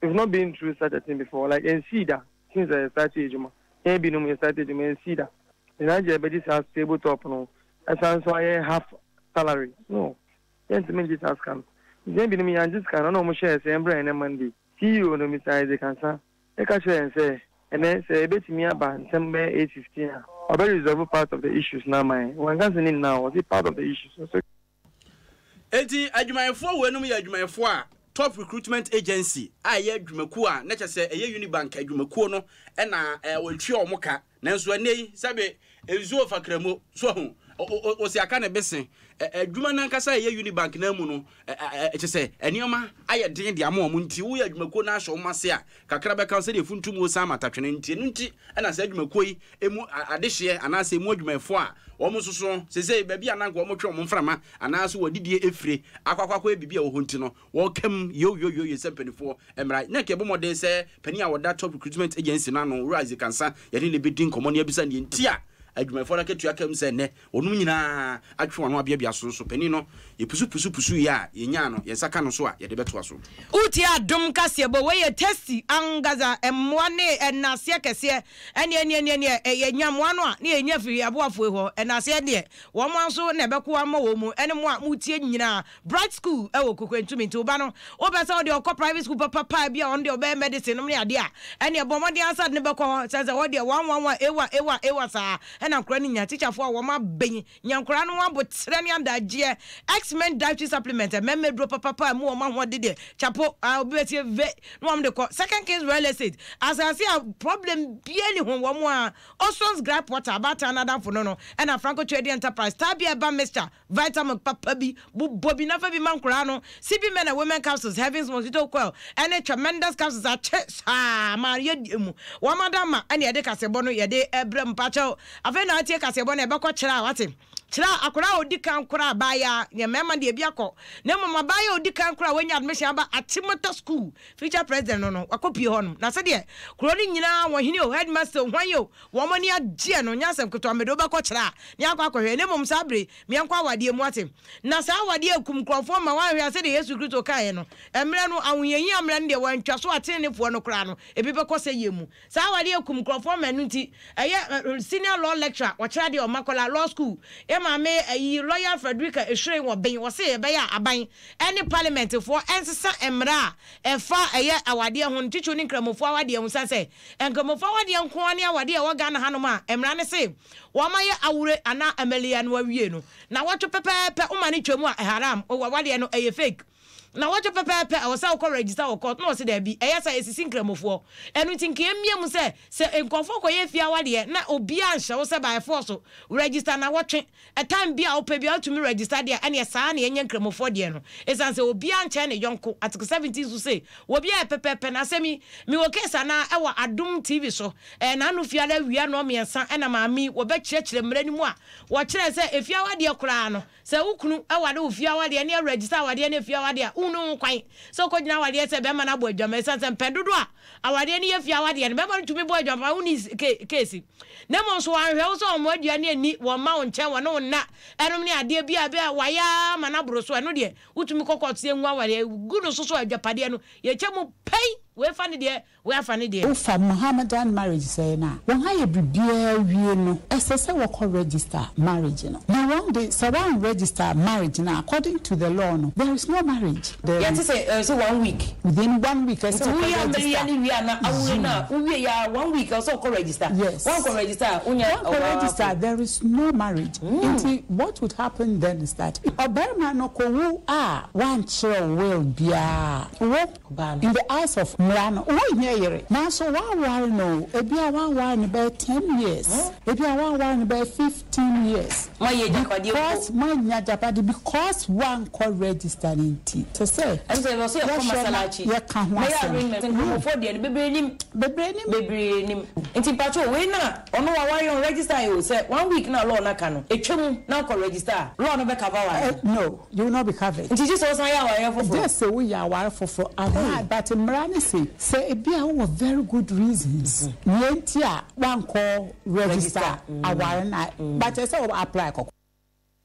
we've not been through such a thing before like ɛnsii da since yɛ start adwuma yɛn binom yɛ start adwuma ɛnsii da nyinaa gye ɛbɛgye saa table top no ɛsan so ayɛ half salary no yɛntumi ngye saa sika no nti yɛn binom yɛangye sika no ɛna wɔn hyɛɛ sɛ yɛn brɛ yɛn Monday CEO no Mr. Isaac Ansah ɛka kyerɛ yɛn sɛ ɛnɛ sɛ yɛbɛtumi aba ntɛm bɛyɛ 8:15 a ɔbɛ resolve part of the issues no ama yɛn wanka sɛ ne nyinaa ɔse part of the issues ɔsɛ Enti adwumayɛfoɔ weinom yɛ adwumayɛfoɔ a Top Recruitment Agency a ɛyɛ adwumakuo a na kyerɛ sɛ ɛyɛ Unibank adwumakuo no na wɔtua wɔn ka. Nanso ɛnnɛ yi, sɛbe nsuo fa kramo, so ahu, ɔsi aka ne bese. Adwuma no ankasa a ɛyɛ Unibank no amu no, kyerɛ sɛ nneɛma ayɛ den de ama wɔn nti, woyɛ adwumakuo no ahyɛ wɔn ase a, kakra bɛka wo sɛdeɛ funtum san matatwene nti. Ɛno nti na saa adwumakuo yi mu adehyeɛ anaasɛ emu adwumayɛfoɔ a wɔn nso so seesei baabi a na anka wɔtwe wɔn mframa anaasɛ wɔadidie afire akɔ akɔ akɔyɛ biribi a ɛwɔ hɔ nti no, wɔka mu yoyoyoyo sɛ mpanimfoɔ mmra. Na anka yɛbɔ mmɔden sɛ panin a ɔda Top Recruitment Agency no ano, Owura Isaac Ansah, yɛne no bɛdi nkɔmmɔ na yɛabisa deɛ nti a adwumayɛfoɔ no akatua ka mu sɛ nnɛ Wɔnom nyinaa atwe wɔn ano abeabea so nso panin no, yɛpusupusupusuiɛ a yɛnyaa no, yɛn nsa ka no nso a, yɛde bɛtoa so. Wotie adom kaseɛbɔ, wei yɛ tasty angaza, mmoa ne ɛnaaseɛ kɛseɛ, ɛneɛ neɛ neɛ neɛ yɛnya mmoa no a ne yɛnya firi aboafoɔ hɔ, ɛnaaseɛ deɛ wɔn ara nso na ɛbɛko ama wɔn mu, ɛne mo a motie nyinaa, Bright school ɛwɔ Kokwantumi, nti wo ba no wopɛ sɛ wode ɔkɔ private school papapa bi a ɔno deɛ ɔbɛyɛ medicine nom ne adeɛ a, ɛneɛ bɔ mmɔden ara sɛ wode no bɛkɔ hɔ, sɛ sɛ hɔ deɛ one one one, A one A one A one saa. ɛna nkwadaa no nya. Tikyafoɔ a wɔn abɛn nya nkwadaa no ho aboterɛ ne adagyeɛ. X-Men Dietary Supplement, mmarima aduro papapa a ɛmu wɔn ahoɔden deɛ, kyapo, ah, obi bɛtie ve, na wɔn de kɔ. Second Kings Real Estate, asase a problem biara nni ho, wɔn a, Oson's Gripe Water, abaatan no adamfo no no, ɛna Franco Trading Enterprise, Tabia Herbal Mixture, Vitamilk papa bi, bobɔ bi na fa bi ma nkoraa no, CB Men and Women Capsules, Heaven's Mosquito Coil, ɛne Tremendous Capsules akye saa ma yɛdi mu. Wɔn ada ma ɛne yɛde kaseɛbɔ no yɛde ɛbrɛ mu. Mpakyɛw, afei na atie kaseɛbɔ no ɛbɛkɔ kyerɛ a wate. Kyerɛ a akoraa a odi kan koraa abaayaa, yɛn mmarima deɛ ebi akɔ, na mmom abaayaa a odi kan koraa a wanya admission aba Achimota School, future president no no, wakɔ pie hɔ nom. Na sɛdeɛ kuro no nyinaa, wɔn hene o, headmaster o, hwan o, wɔn ani agyeɛ no, nyɛ asɛm ketewa, mede wo bɛkɔ kyerɛ a, ne akɔ akɔhwɛ, na mmom saa bere yi, meɛnkɔ awadeɛ mu, wate? Na saa awadeɛ rekum nkurɔfoɔ ma wɔanhwɛ a, sɛdeɛ Yesu Kristo kaeɛ no, mmerɛ no, ahohiahia mmerɛ no deɛ, wɔantwa so atenenefoɔ no koraa no, ebi bɛkɔ sɛeɛ mu. Saa awadeɛ rekum nkurɔfoɔ ma ɛno nti, ɛyɛ senior law lecturer, ɔkyerɛ adeɛ wɔ Makola Law School, yɛn maame ayi, Lawyer Frederica Ehweren wɔ Ben, ɔse ɛbɛyɛ a aban ne parliament foɔ nsesa mmara a ɛfa ɛyɛ awadeɛ ho no, titiriw ne Nkramofoɔ awadeɛ ho, sane sɛ Nkramofoɔ awadeɛ nko ara ne awadeɛ a ɛwɔ Ghana hanom a mmara no se wɔayɛ awure anaa amalia no awie no, nawɔtwe pɛpɛɛpɛ woma no twam a haram, w'awadeɛ no ɛyɛ fake. Nawɔtwe pɛpɛɛpɛ ɛwɔ sɛ wokɔ register wɔ court na ɔse daabi, ɛyɛ saa ɛsisi Nkramofoɔ. Ɛno nti nka yɛmmia mu sɛ, sɛ nkurɔfoɔ kɔyɛ fie awadeɛ na obiara nhyɛ wo sɛ by force register nawɔtwe, Time bi a wopɛ biara wotumi register deɛ a, ɛneɛ saa na yɛnyɛ Nkramofoɔ deɛ no. Ɛsiane sɛ obiara nkyɛn ne yɔnko. Article 17 nso se, obiara yɛ pɛpɛɛpɛ. Na asɛm yi, mewɔ case anaa ɛwɔ Adom TV so. Ɛɛ n'ano fiada awia nnɔnmiɛnsa ɛna maame yi wɔbɛkyerɛkyerɛ mmara no mu a, wɔkyerɛɛ sɛ efie awadeɛ koraa no, sɛ wo kunu ware wo fie awadeɛ ne ɛregister awadeɛ ne efie awadeɛ a, wonni ho kwan sɛ wokɔgyina awadeɛ sɛ bɛrima no abɔ adwaman. Ɛsiane sɛ mpɛn dodoɔ a awadeɛ no yɛ fie awadeɛ no, bɛrima no tumi bɔ adwaman, wonni case. Na mmom so wɔanhwɛ wo sɛ wɔn aduane anni, wɔmma wo nkyɛn, wɔne wo nna, ɛnom ne adeɛ bi a ɛbɛyɛ a wɔayɛ ara ma no aboro so, ɛno deɛ wotumi kɔ kɔɔto sɛ yɛngu awareɛ gu no so so agyapadeɛ no yɛkyɛ mu pɛi, wei fa ne deɛ, wei afa ne deɛ. Wofa Mohammedan marriage sɛɛ no a, wɔn ayɛ biribiara awie no, ɛsɛ sɛ wɔkɔ register marriage no. Na wɔn de, sɛ wɔan register marriage no a, according to the law no, there is no marriage. There Yɛte sɛ ɛɛ sɛ one week. Within one week ɛsɛ Nti ɔkɔ woyɛ register. amɛyɛ no wie ana awure no a wowie yɛ a one week ɛwɔ sɛ ɔkɔ register. Yes. Wankɔ register a wonya Wankɔ ɔbaa register afo. there is no marriage. Nti what would happen then is that ɔbarima no kɔ wu a wankyerɛw will biara a, wo in the eyes of mmara no wonyɛ yere nanso woaware no o, ebia woaware no bɛyɛ ten years, ebia woaware no bɛyɛ 15 years. Moayɛ agyapadeɛ mpo. Because moannya agyapade because woankɔ register no nti. Ɛsɛ sɛ Ɛno sɛ ɛwɔ sɛ yɛkɔ yɛhwɛ na Masalachi. yɛka ho Mɛyɛ asɛm. arrangement. Nkramofoɔ deɛ no bebree nim. Bebree nim. Bebree nim. Nti mpakyɛw wei no a ɔno waware ɔn register yɛ o sɛ one week no a law no aka no ɛtwa mu na wokɔ register a law no bɛ cover wo anaa? No, you will not be covered. Nti gye sɛ wosan yɛ awareɛ foforɔ? Gye sɛ woyɛ aware foforɔ anaa but mmara no se sɛ ebia wowɔ very good reasons nea nti a woankɔ register aware no a but ɛsɛ sɛ wo apply kɔkɔ.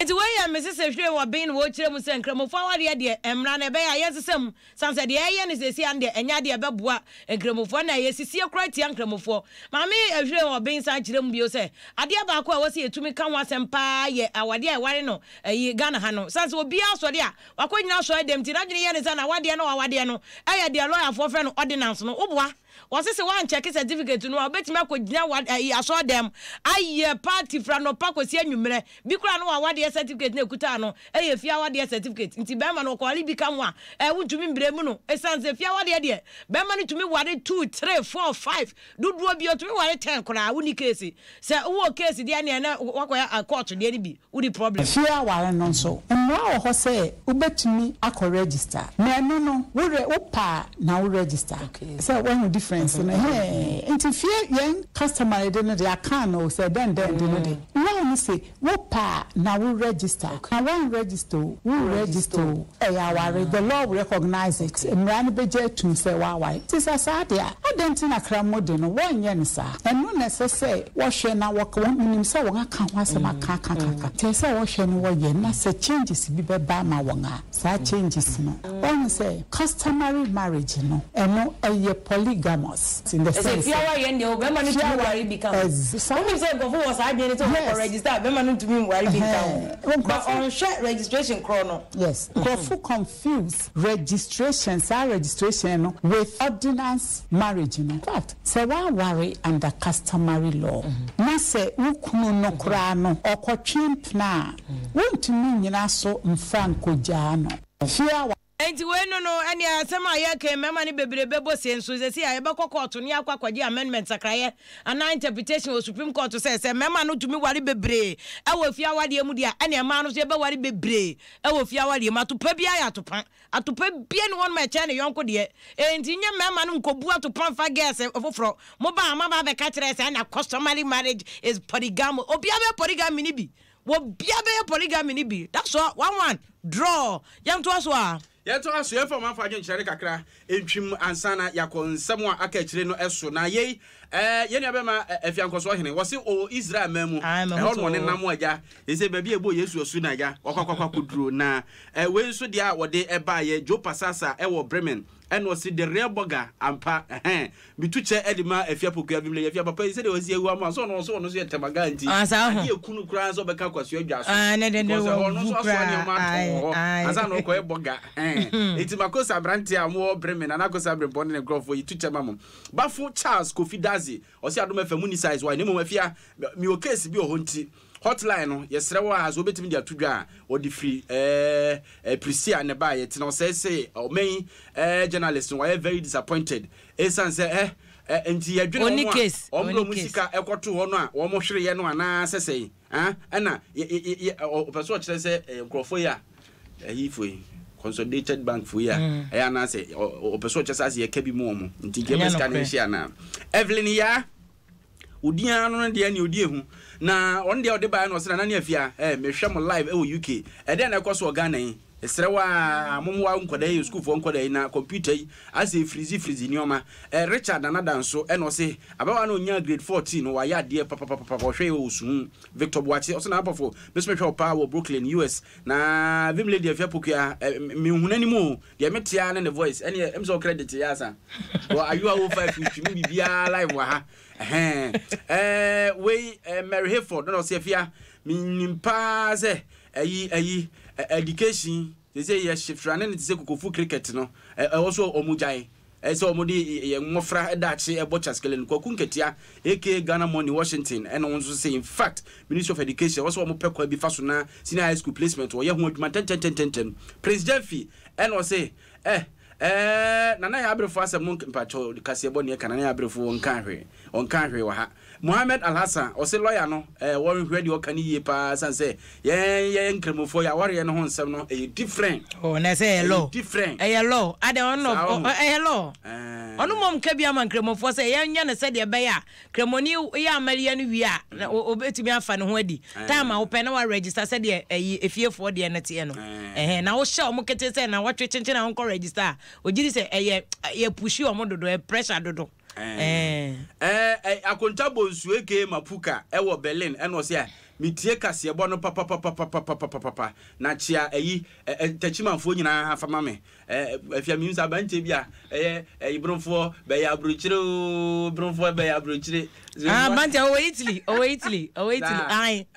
Nti wei yɛ me sese hwire wɔ ben na wɔrekyerɛ mu sɛ Nkramofo awareɛ deɛ mmara no ɛbɛyɛ a yɛnsesa mu sane sɛ deɛ ɛyɛ no seesei ara no deɛ ɛnyɛ adeɛ a ɛbɛboa Nkramofoɔ na ɛyɛ sisie koraa tia Nkramofoɔ. Maame Hwire wɔ ben san kyerɛ mu bio sɛ adeɛ baako a ɛwɔ sɛ yɛtumi ka ho asɛm pa ara yɛ awadeɛ a ɛware no ɛyi Ghana ha no sane sɛ obiara sɔre a wakɔgyina asɔre dɛm nti n'adwene yɛ no sɛ n'awadeɛ no awadeɛ no ɛyɛ deɛ lɔyafoɔ frɛ no ordinance no woboa Wɔse sɛ woankyɛke certificate no a, wobɛtumi akɔgyina wa ɛyi asɔɔdan mu ayɛ party firi anɔpa kɔsi anwummerɛ. Bi koraa no w'awadeɛ certificate no a ɛkutaa no yɛ fie awadeɛ certificate. Nti bɛrima no ɔkɔware bi ka ho a, ɛɛ wontumi mbrɛ mu no. Ɛsiane sɛ fie awadeɛ deɛ, bɛrima no tumi ware two, three, four, five, dodoɔ bi, ɔtumi ware ten koraa, wonni case. Sɛ wowɔ case deɛ neɛ na woakɔyɛ court deɛ no bi. Wodi problem. Fie aware no nso, mmara wɔ hɔ sɛ wobɛtumi akɔ register. Na ɛno no, wo rɛ, wopɛ a na wo register. Sɛ woahu difference no? Ɛhɛɛ. Nti fie, yɛn customary de no de, Akan o, sɛ dɛn dɛn de no de, law no se wopɛ a na wo register. Na woan register o, wo register o, ɛyɛ aware. The law will recognise it. Mmara no bɛgye atum sɛ woaware. Nti sɛ saa de a, adɛn nti na Kramoh de no, wɔnyɛ no saa? Ɛno na ɛsɛ sɛ wɔhwɛ na wɔka, wɔn, menim sɛ wɔn aka ho asɛm aka aka aka aka, nti ɛsɛ sɛ wɔhwɛ na wɔyɛ, na sɛ changes bi bɛba ama wɔn a, saa changes no, wɔnyɛ. Woahu sɛ customary marriage no, ɛno ɛyɛ polygamous in the Ɛsɛ sense fie sɛ awareɛ no deɛ bɛrima no fie tumi aware ware bi ka ho. ɛz saa. Wonim sɛ nkurɔfo wɔ saa adwene no sɛ wɔkɔ Yes. register a bɛrima no ntumi nware bi nka ho. Ɛhɛn, But nkurɔfo. ɔnhwɛ registration korɔ no. Yes, nkurɔfo confuse registration, saa registration no with ordinance marriage no. In fact, sɛ woaware under customary law na sɛ wo kunu no koraa no ɔkɔtwe mpena a, wontumi nnyina so mfa nkogyaa no. Fie awa. Enti wei no no ɛneɛ asɛm a yɛreka yi mmarima no bebree bɛbɔ se nso seesei a yɛbɛkɔ kɔɔto na yɛakɔ akɔgye amendment sakraeɛ anaa interpretation wɔ supreme court sɛ sɛ mmarima no tumi ware bebree wɔ fie awadeɛ mu deɛ a ɛneɛ mmaa no nso yɛbɛware bebree wɔ fie awadeɛ mu. Atopa biara yɛ atopa. Atopa biara nni hɔnom a ɛkyɛn ne yɔnko deɛ. Enti nyɛ mmarima no nkɔbu atopa mfa girls foforɔ. Moba a moaba abɛka kyerɛ sɛ ɛna customary marriage is polygamy. Obiara bɛyɛ polygamy no bi. Obiara bɛyɛ polygamy no bi. That's all. One one. Draw. Yɛntoa so a. Yɛntoa so, yɛmfa ɔmanfo adwenkyerɛ no kakra ntwim ansa na yɛakɔ nsɛm a aka akyire no so. Na yei, eh, yɛn nuabɛma eh, Afiankɔsoɔ hene, wɔse ɔwɔ Israel man mu, Ae, mahu ɛhɔ sɛ na ɔwɔ. ɔnenam agya, seesei baabi a ɛbɔɔ Yesu asu na agya, wakɔ akɔ akɔduro. Na eh, wei nso deɛ a wɔde baeɛ, Joe Pasasa wɔ Bremen, ɛna ɔse the real burger ampa, ɛhɛn, Metu kyɛ de ma Afia Pokuaa Bimle Afia papa yi sɛdeɛ wasi awu ama sɛ ɔno ɔso ɔno nso yɛ tɛmagaa nti Ah, saa ho. adeɛ eku no koraa sɛ ɔbɛka Kwasua adwa so Ah, ne de ne because ɛhɔ ɔno wawu nso asoa koraa. nneɛma atɔn Ae, wɔ hɔ ae. ansa na ɔkɔyɛ bɔga ɛn eti Makosa aberanteɛ a wɔwɔ Bremen Nana Akosa Abrempɔn ne ne nkurɔfoɔ yi tu kyɛ ma mo Bafo Charles Kofi Dadzie ɔse Adom FM mu ni size why na mmom Afia mewɔ case bi wɔ hɔ nti Hotline no, yɛsrɛ wo ara sɛ wobɛtumi de ato dwa a, wɔde firi ɛɛ Prisia na ɛbaeɛ. Tena ɔsɛe se ɔman yi ɛɛ journalist no wayɛ very disappointed ɛsiane sɛ ɛ ɛ nti yɛdwene Ɔnni wɔn a case, wɔn de ɔnni wɔn case. sika ɛkɔto hɔ no a wɔn hwereɛ no anaa sɛ sɛn ah ɛna yɛ yɛ yɛ ɔpɛ so ɔkyerɛ sɛ ɛɛ nkurɔfoɔ yi a ɛyi foɔ yi consolidated bank foɔ yi a ɛyɛ anaa sɛ ɔpɛ so ɔkyerɛ sɛ asɛ yɛka bi mu wɔn nti nka Ɛnyɛ ɛbɛ sika no nokorɛ. nhyɛ anaa Evelyn Yaa. Wo din ara no no deɛ nea ɔdi ehu. Na ɔno deɛ ɔde baeɛ no ɔse Nana ne Afia eh mehwɛ mo live ɛwɔ UK ɛdɛn na ɛkɔ so wɔ Ghana yi mesrɛ wo aa mommoa nkwadaa yi sukuufoɔ nkwadaa yi na computer yi asɛ ɛfirizi firizi nneɛma eh Richard Nana Danso ɛna ɔse ababaawa no ɔnyaa grade 14 no wayɛ adeɛ papapapapa ɔhwɛ yɛ wɔ Suhum Victor Boakye ɔse Nana Pɔfo me nso mehwɛ wo paa wɔ Brooklyn US na Vim Lady Afia Pokuaa eh menhu n'anim o Deɛ me te ara ne ne voice ɛneɛ ɛm sɛ wo credit yɛ asa wɔ ayowa wo fa twitwi me biribiara live wɔ ha ɛhɛn ɛɛ wei ɛɛ Mary Hayford na ɔsɛ afia menim paa sɛ ɛyi ɛyi education sɛ sɛ yɛ hyefra ne ne te sɛ kokofu cricket no ɛwɔ so ɔmo gyae ɛsɛ ɔmo de yɛ mmɔfra daakye ɛbɔ chaskele no Kwaku Nketia aka Ghana Money Washington ɛna wɔn nso sɛ in fact Ministry of Education ɛwɔ sɛ wɔn pɛ kwan bi fa so na senior high school placement wɔyɛ ho adwuma ntɛntɛntɛntɛm Prince Gyamfi ɛna ɔse eh eh Nana Yaa Abrefo asɛm no mpakyɛw kaseɛ bɔ neɛ ka Nana Yaa Abrefo ɔnkaa hwee ɔnkaa hwee wɔ ha Mohammed Alhassan ɔse lawyer no eh wɔnhwɛ deɛ ɔka no yie paa ɛsiane sɛ yɛn yɛyɛ nkramofoɔ yɛ awareɛ no ho nsɛm no ɛyɛ different Oh, na ɛsɛ ɛyɛ law. ɛyɛ different Ɛyɛ law. Adɛ ɔno saa ɔho ɛyɛ law. eh Ɔno mmom ka bi ama nkramofoɔ sɛ yɛnyɛ no sɛdeɛ ɛbɛyɛ a Kramoni yɛ amariɛ no wie a, na obetumi afa ne ho adi. Time a wopɛ na wa register sɛdeɛ ɛyi efiefoɔ deɛ no teɛ no. Ɛhɛn, na wohyɛ wɔn kete sɛ na wɔtwe kyenkyen a wɔnkɔ register a, ogye di sɛ ɛyɛ yɛ pushi wɔn dodo, ɛyɛ pressure dodo. Ɛɛ. Ɛɛ Akonta Bonsu aka Mapuka ɛwɔ Berlin ɛna ɔse a metie kaseɛbɔ no papapapapapapapa na kyea ɛyi ɛ Takyimanfoɔ nyinaa fa ma me Eh afia menim sɛ aberanteɛ bi a ɛyɛ ɛyi bromfoɔ bɛyɛ aburokyire oo bromfoɔ bɛyɛ aburokyire. Ah aberanteɛ ɔwɔ Italy ɔwɔ Italy ɔwɔ Italy ayi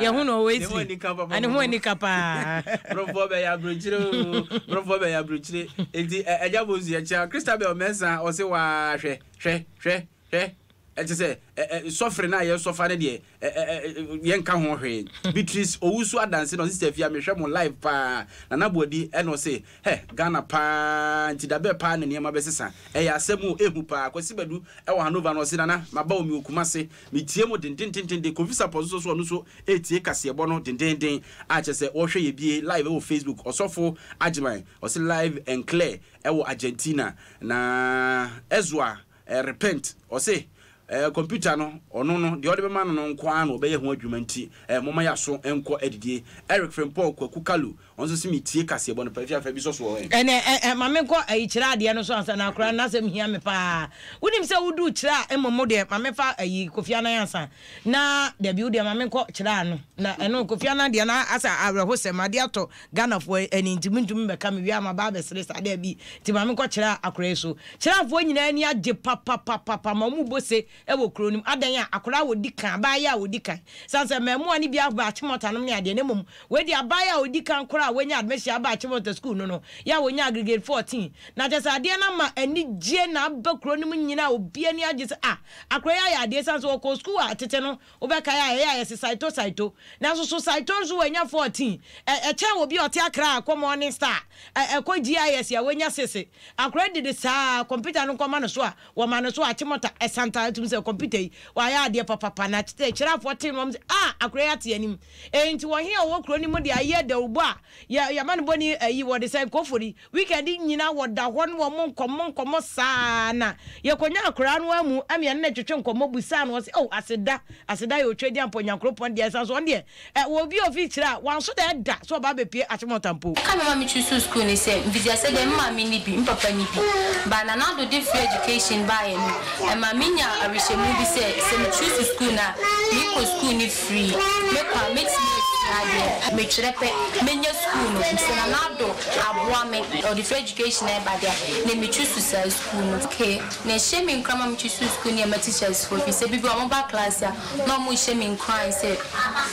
yɛ hu no ɔwɔ Italy ne ho anika paa. Bromfoɔ bɛyɛ aburokyire oo bromfoɔ bɛyɛ aburokyire eti ɛgya bonsu yɛ kyea Christabel Mensah ɔse waa hwɛ hwɛ hwɛ hwɛ ɛkyɛ sɛ ɛ ɛ sɔfere no a yɛsɔfa no deɛ ɛ ɛ ɛ yɛnka ho hwee. Beatrice Owusu Adanse na ɔse Sister Afia mehwɛ mo live paa. Nana Boadi ɛna ɔse hɛ Ghana paa nti dabɛ paa na nneɛma bɛsesa. Ɛyɛ asɛm o ehu paa. Kwasi Badu ɛwɔ Hanover na ɔse Nana maba o mewɔ Kumase metie mo dendendendenden. Kofi Sapɔ nso so ɔno nso ɛretie kaseɛbɔ no dendenden a kyerɛ sɛ wɔhwɛ yɛ bie live ɛwɔ Facebook. Ɔsɔfo Agyeman ɔse live and clear ɛwɔ Argentina. Na Ezra Eh repent ɔse eh computer no ɔno no deɛ ɔde bɛma no no nko ara na ɔbɛyɛ ho adwuma nti eh momma yɛaso nkɔ adidie. Eric Frimpong Kwaku Kalu Ɔno nso se metie kaseɛbɔ no pa efi afa bi sɔ so wɔ hɔ ɛ. Ɛnɛ ɛ ɛ ma menkɔ ayi kyerɛ adeɛ no so ansa na akora no n'asɛm hia me paa. Wonim sɛ woduu kyerɛ a mmom wo deɛ ma memfa ayi Kofi Annan ansa na dabi wo deɛ ma menkɔ kyerɛ ano na ɛno Kofi Annan deɛ na asɛ awerɛhosɛm adeɛ atɔ Ghanafoɔ ani nti mentumi mbɛka mewie a maba abɛsere saa dabi nti ma menkɔ kyerɛ akora yi so. Kyerɛafoɔ nyinaa ani agye papapapapa ma wɔn bɔ se wɔ kuro no mu. Adɛn a akwadaa a ɔdi kan, abaayewa a ɔdi kan, ɛsiane sɛ mmaamua no bi aba Achimota nom ne adeɛ, na mmom wei deɛ abaayewa a ɔdi kan koraa a wanya admission aba Achimota sukuu no no, yɛ a ɔnya aggregate 14. Na kyerɛ sɛ adeɛ no ama anigyeɛ na aba kuro no mu nyinaa, obiara ani agye sɛ ah, akwadaa yi ayɛ adeɛ, ɛsiane sɛ ɔkɔɔ sukuu a tete no, wobɛkae a ɛyɛ a yɛse Saito Saito, nanso so Saito nso wanya 14, ɛ, ɛkyɛn obi a ɔte Accra akɔ Morning Star, ɛ, ɛkɔ GIS a wanya sese. Akwadaa yi dede saa, kɔmputa no nkɔma no so a, Wɔma no so akyemɔta ɛsanta ɛtum sɛ kɔmputa yi wayɛ adeɛ papapa na kyerɛafoɔ tee no wɔn sɛ ah akora yi ate anim enti wɔhe a ɔwɔ kuro no mu de ayɛ dawubɔ a yɛ yɛma no bɔni ayi wɔde sɛ nkɔfori weekend nyina wɔda hɔ ne wɔn nkɔmmɔ nkɔmmɔ saa na yɛkɔnya akora no amu ɛme ɛne no twetwe nkɔmmɔ busaa no ɔse oh aseda aseda yɛ otwa di ampɔ nyankoropɔn deɛ ɛsan so ɔno deɛ Ɛ wɔ obi a ofi kyerɛ a, wanso da ɛda sɛ ɔba abɛpue Achimota mpo. Ka me ma me choosuu school ne sɛ mfitiaseɛ deɛ me maame nni bi, me papa nni bi but Nana Addo de free education baeɛ no ɛma me nyaa awerehyɛmu bi sɛ sɛ me choose school no a me kɔ school no free, me kɔ a mɛtumi asua adeɛ, me twerɛ pɛ mɛnya school no nti sɛ Nana Addo aboa me ɔde free education ɛba deɛ a na me choose saa school no. Okay, nea ɛhyɛ me nkuran ma me choosuu school no yɛ ma teachers foɔ firi sɛ bi bi wɔn ba class a na wɔrehyɛ me nkuran sɛ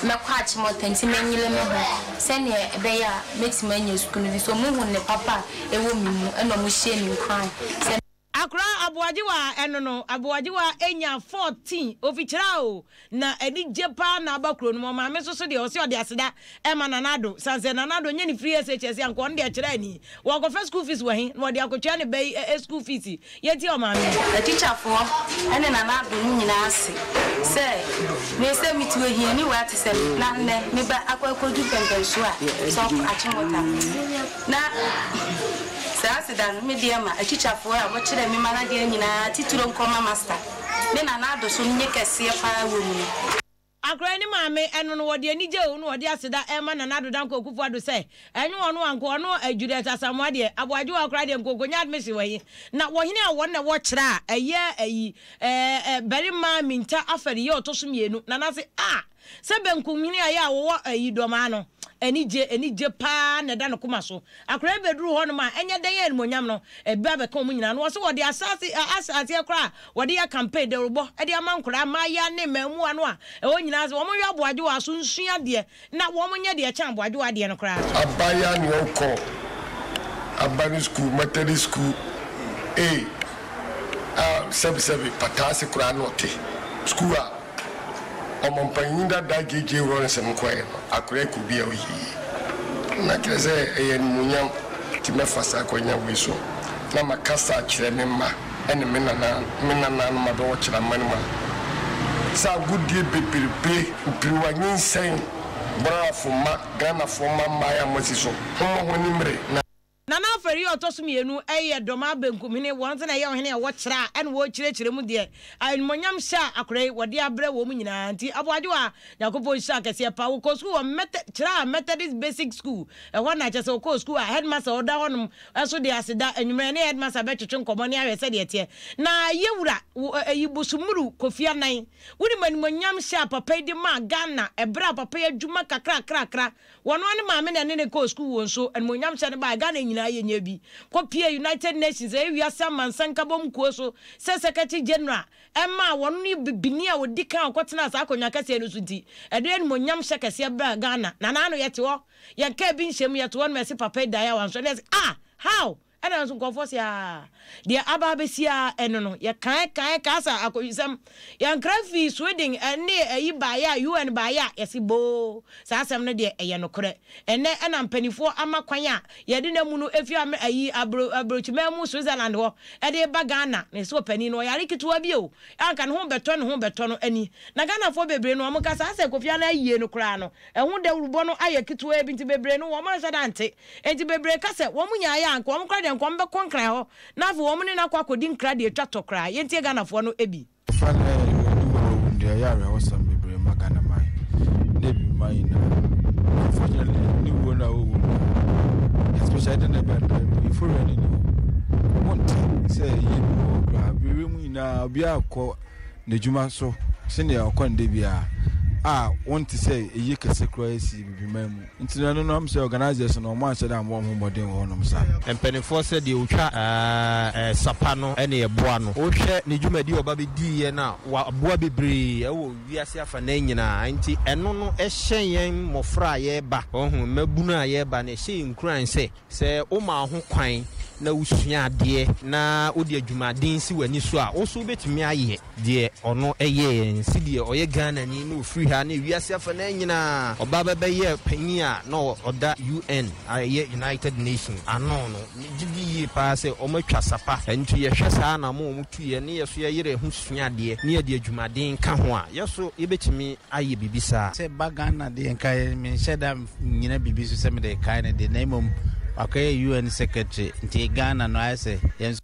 mɛkɔ Achimota nti menyere me ho sɛnea ɛbɛyɛ a mɛtumi anya sukuu no efisɛ wɔhu nne papa a ɛwɔ me mu ɛna wɔhyɛɛ me nkuran sɛ Akora Aboagyewa ɛno no Aboagyewa anya 14 ofikyira o na anigye paa na aba kuro no mu ɔmaame nso so deɛ ɔse ɔde aseda ɛma Nana Addo sane sɛ Nana Addo nyɛ ne free SHS anka ɔno deɛ kyerɛ ani wɔkɔfa school fees wɔ he na ɔde akɔtua ne ba yi school fees Yɛntie ɔmaame yi. Atikyafoɔ ne Nana Addo no nyinaa ase sɛ me sɛ metu ahiani wei ate sɛ me na nnɛ me ba akɔ akɔdu mpɛmpɛnsoɔ a sɛ ɔkɔ Achimota na saa aseda no me deɛ ma atikyafoɔ a wɔkyerɛ me ma no adeɛ nyinaa titire nkɔma Master ne Nana Addo so no nyɛ kɛseɛ paa wɔ mu no. Akwadaa yi ne maame ɛno no wɔde anigye o na wɔde aseda ɛrema Nana Addo Dankwa Akufo Addo sɛ ɛnyɛ ɔno anko ɔno Juliet Asamoah deɛ Aboagyewa koraa deɛ nka ɔkɔnya admission wɔ he na wɔhene a wɔn na wɔkyerɛ a ɛyɛ ayi ɛɛ barima Minta Afari yɛ ɔtɔ so mmienu Nana se ah sɛ Benkumhene a yɛ a wɔwɔ ayi Dɔmaa no anigye anigye paa na ɛda ne koma so Akwadaa yi bɛduruu hɔnom a, ɛnyɛ dɛn a animuonyam no, ɛbi abɛka wɔn nyinaa. Na wɔse wɔde ahyɛase, ahyɛaseɛ koraa a wɔde yɛ campaign, dawurubɔ, de ama nkwadaa, mmaayewa ne mmaamua no a ɛwɔ nyinaa sɛ wɔnwɛ aboadwowa so nsua adeɛ na wɔnyɛ deɛ ɛkyɛn aboadwowa adeɛ no koraa so. Abaayewa ne ɔkɔ aban sukuu, Methodist sukuu A a sɛbesɛbe pataase koraa na ɔte. Sukuu a Ɔmampanyin dada JJ Rawlinson kɔe no, akora kuw bi a oye yie. Na kyerɛ sɛ ɛyɛ animuonyam nti mɛfa saa akwanya wei so na makasa akyerɛ me mma ne me nana me nananom a bɛwɔ Kyerɛman mu a sɛ agodie bebrebe, mpirewa, nyinsɛn, Borɔfo mma, Ghanafoɔ mma mmaeɛ a moasi so, homma ho ani mmere na. Nana Aferi a ɔtɔ so mmienu yɛ Dɔmaa Benkumhene, wɔn nso na ɛyɛ ɔhene a ɛwɔ kyerɛ a ɛna wɔrekyerɛkyerɛ mu deɛ animuonyam hyɛ a akora yi wɔde abrɛ wɔn nyinaa nti Aboagyewa Nyankopɔn nhyira kɛseɛ pa. Wɔkɔɔ sukuu wɔ Mɛtɛ Kyerɛ a Methodist Basic School, ɛhɔ na kyerɛ sɛ wɔkɔɔ sukuu a headmaster a ɔda hɔnom nso de aseda anwummerɛ ne headmaster bɛtwetwe nkɔmmɔ ne ahwɛ sɛdeɛ ɛteɛ. Na Yɛwura ɛyi Bosomuru Kofi Annan, wonim animuonyam hyɛ a papa yi de maa Ghana ɛberɛ a papa yi adwuma kakrakrakra Wɔn ara ne maame na ɛne no kɔɔ sukuu wɔ nso animuonyam hyɛ no baeɛ Ghana nyinaa yɛnyaa bi kɔ pie United Nations ɛyɛ wiase amansan nkabom kuo so sɛ Secretary General ɛmaa wɔn ne bibini a ɔdi kan a ɔkɔtenaa saa akonnwa kɛseɛ no so nti ɛde animuonyam hyɛ kɛseɛ brɛɛ Ghana na naano yɛte hɔ yɛnkaa bi nhyɛ mu yɛte hɔ no ɛse papa yi daeɛ a wansɔre na yɛse ah how Ɛna nso nkurɔfoɔ se aa, deɛ aba abɛsi ara ɛno no, yɛkae kae kaa sa akɔhwisɛm. Yɛnkra fii Sweden ɛne ayi baeɛ a, UN baeɛ a, yɛse boo, saa asɛm no deɛ ɛyɛ nokorɛ. Ɛnnɛ ɛna mpanifoɔ ama kwan a yɛde n'amu no ɛfiri ame ayi abro abrokyiman mu Switzerland hɔ ɛde reba Ghana. Na yɛse ɔpanin no ɔyare ketewa bi o, anka ne ho bɛtɔ ne ho bɛtɔ no ani. Na Ghanafoɔ bebree no wɔn ka saa sɛ Kofi Annan ayie no koraa no, ɛho dawurubɔ no ayɛ ketewaa bi nti bebree no wɔn anhyɛ da ante. Enti bebree ka sɛ wɔn nyaeɛ a anka wɔn koraa deɛ anka wɔn bɛkɔ Nkran hɔ na afei wɔn ne no akɔ akɔdi nkra deɛ ɛtwa tɔ koraa. Yɛntie Ghanafoɔ no bi. Ɔfa no ɛ wɔ ne wu a wawu no deɛ ɛyɛ awerɛhosɛm bebree ma Ghana man ne abibiman nyinaa. Unfortunately ne wuo no a wawu no. sɛ ɛde na ɛbɛn no euphoria no ni hɔ. Wonte sɛ ɛyɛ bi wɔ hɔ koraa. Biribi mu nyinaa obiara kɔ n'adwuma so sɛnea ɔkɔ no da biara a wonte sɛ ɛyɛ kɛse koraa asi bibiman mu. Nti no ɛno no am sɛ organisers no ɔmo anhyɛ da ammɔ ɔmo ho mmɔden wɔ hɔnom saa. Mpaninfoɔ sɛ deɛ ɔtwa sapa no ne ɛboa no. Wohwɛ ne dwumadie a ɔba bɛdiiɛ no a, waboa bebree wɔ wiase afanaa nyinaa. Nti ɛno no hyɛ yɛn mmɔfra a yɛreba, wahu, mmabunu a yɛreba no, ɛhyɛ yɛn nkuran sɛ, sɛ woma wo ho kwan na wosua adeɛ na wode adwumaden si w'ani so a, wo nso wobɛtumi ayɛ. Deɛ ɔno yɛɛ nsi deɛ ɔyɛ Ghanani na ɔfiri ha ne wiase afanaa nyinaa ɔba bɛbɛyɛɛ panyin a na ɔda UN a ɛyɛ United Nation ano no. Megye di yie paa sɛ wɔatwa sapa nti yɛhwɛ saa anamɔ a wɔtuiɛ ne yɛso yɛyere ho sua adeɛ ne yɛde adwumaden ka ho a yɛso yɛbɛtumi ayɛ biribi saa. Sɛ ɛba Ghana deɛ nka menhyɛ da nnyina biribi so sɛ mede rekae no deɛ na mmom wakɔyɛ UN secretary nti Ghana no ayɛ sɛ yɛn nso.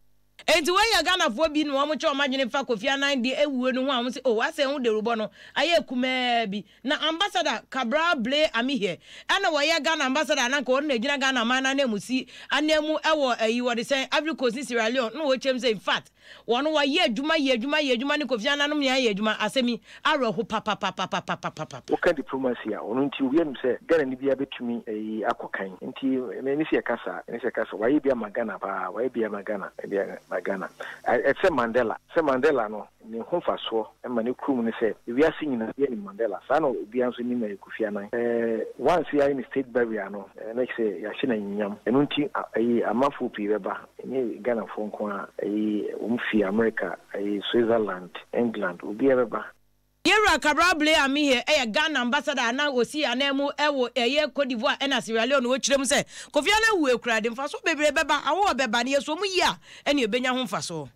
Enti wei yɛ Ghanafoɔ bi na wɔn kyɛ wɔn adwene fa Kofi Annan deɛ awuo no ho a wɔn se oh asɛ ho dawurubɔ no ayɛ kumaa bi. Na Ambassador Cabral Blay Amihere ɛna wɔyɛ Ghana Ambassador a na nka ɔno na ɛgyina Ghana man no ananmusi ananmu ɛwɔ ayi wɔde sɛn Ivory Coast ne Sierra Leone na wɔkyɛm sɛ infact wɔn wɔyɛ adwuma yɛ adwuma yɛ adwuma ne Kofi Annan nom nyinaa yɛ adwuma asɛm yi awerɛho papapapapapapapa. Woka diplomacy a, ɔno nti obiara nim sɛ Ghanani biara bɛtumi ayi akɔ kan. Nti me ɛne sɛ yɛka saa, ɛne sɛ yɛka saa. Wayɛ bi ama Ghana paa, wayɛ bi ama Ghana, wayɛ bi ama Ghana. Ɛte sɛ Mandela, sɛ Mandela no, ne ho mfasoɔ ma ne kurom ne sɛ, wiase nyinaa obiara nim Mandela. Saa na obiara nso nim Kofi Annan. Once yɛayɛ no state burial no, na kyerɛ sɛ yɛahyɛ no anyininyam. Ɛno nti ayi amanfoɔ pii bɛba, ɛnyɛ Ghanafoɔ nko ara, ayi wɔn firi America, ayi Switzerland, England, obiara bɛba. Yɛwura Cabral Blay Amihere yɛ Ghana ambassador a na ɔsi ananmu wɔ ɛyɛ Cote d'Ivoire ɛna Sierra Leone ɔkyerɛ mu sɛ Kofi Annan wu akura de mfasoɔ bebree bɛba, awoɔ bɛba na yɛsɔ mu yie a ɛne ɛbɛnya ho mfasoɔ.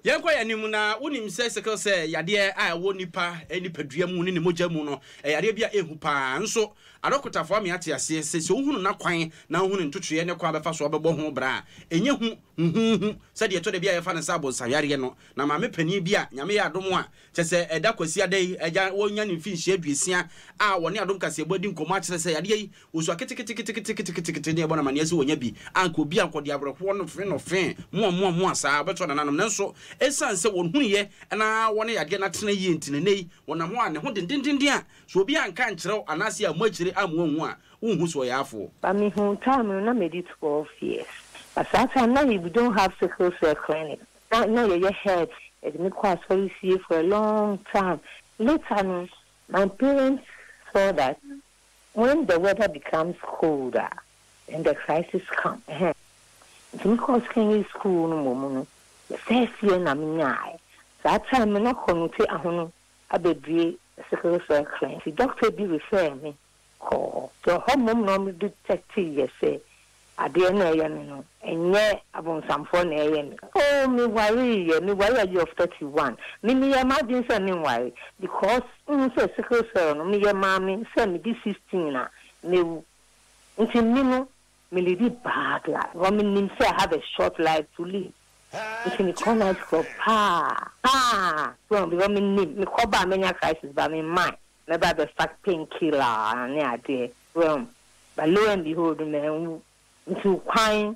Yɛnkɔ yɛn anim na wonim sɛ sickle cell yadeɛ a ɛwɔ nipa nipadua mu ne ne mogya mu no, ɛyɛ yadeɛ bi a ɛhu paa. Nso adɔkotafoɔ ama yɛate aseɛ sɛ, sɛ wohunu n'akwan na wohunu ne ntotoeɛ ne kwan a bɛfa so abɛbɔ ho bra a, ɛnyɛ hu huhuuhu sɛdeɛ ɛtɔ da bi a yɛfa no sɛ abonsamyareɛ no. Na maame panin bi a Nyame yɛ adom a Kyerɛ sɛ, ɛda Kwasiada yi, agya wanya ne mfinhyia 60 a wɔne Adom Kaseɛbɔ adi nkɔmmɔ akyerɛ sɛ yadeɛ yi, wɔsua keteketeketeketekete ne ɛbɔ no amaneɛ sɛ wɔnya bi a anka obi a anka ɔde awerɛhoɔ no fe no fe moa moa moa saa ɔbɛto nananom nanso ɛsiane sɛ wɔhunuiɛ na wɔne yadeɛ no atena yie nti no nnɛ yi wɔnam hɔ a ne ho dendendenden a sɛ obi anka ankyerɛ wo anaase ammɔ akyire amma woanhu a wonhu sɛ ɔyɛ afoɔ. But me hu time no na medi 12 years but saa time na we don't have sickle cell clinic Na na yɛyɛ heads, yɛde me kɔ asɔre fie for a long time. Later no, my parents saw that when the weather becomes cold a, then the crisis come. Ɛhɛn. Nti me kɔɔ secondary school no mmom no, the first year na me nyaaɛ. Saa time no na Konute Ahono abɛbue sickle cell clinic. Nti doctor bi refer me kɔɔ hɔ. Nti ɔhɔ mmom na wɔn detectee yɛ sɛ adeɛ no a ɛyɛ me no ɛnyɛ abonsamfoɔ na ɛyɛ me. Oh me waree yɛ, me waree at age of 31. Me me yɛɛ m'adwene sɛ me nware because wohu sɛ sickle cell no me yɛ maame sɛ me di 16 a mɛwu. Nti me no me leadi bad life because me nim sɛ I have a short life to live. Nti me kɔ night club paa paa because me nim me kɔ ba a mɛnya crisis but me mmae. Mɛba abɛfa pain killer ne adeɛ wahu but lo and behold manwu metuu kwan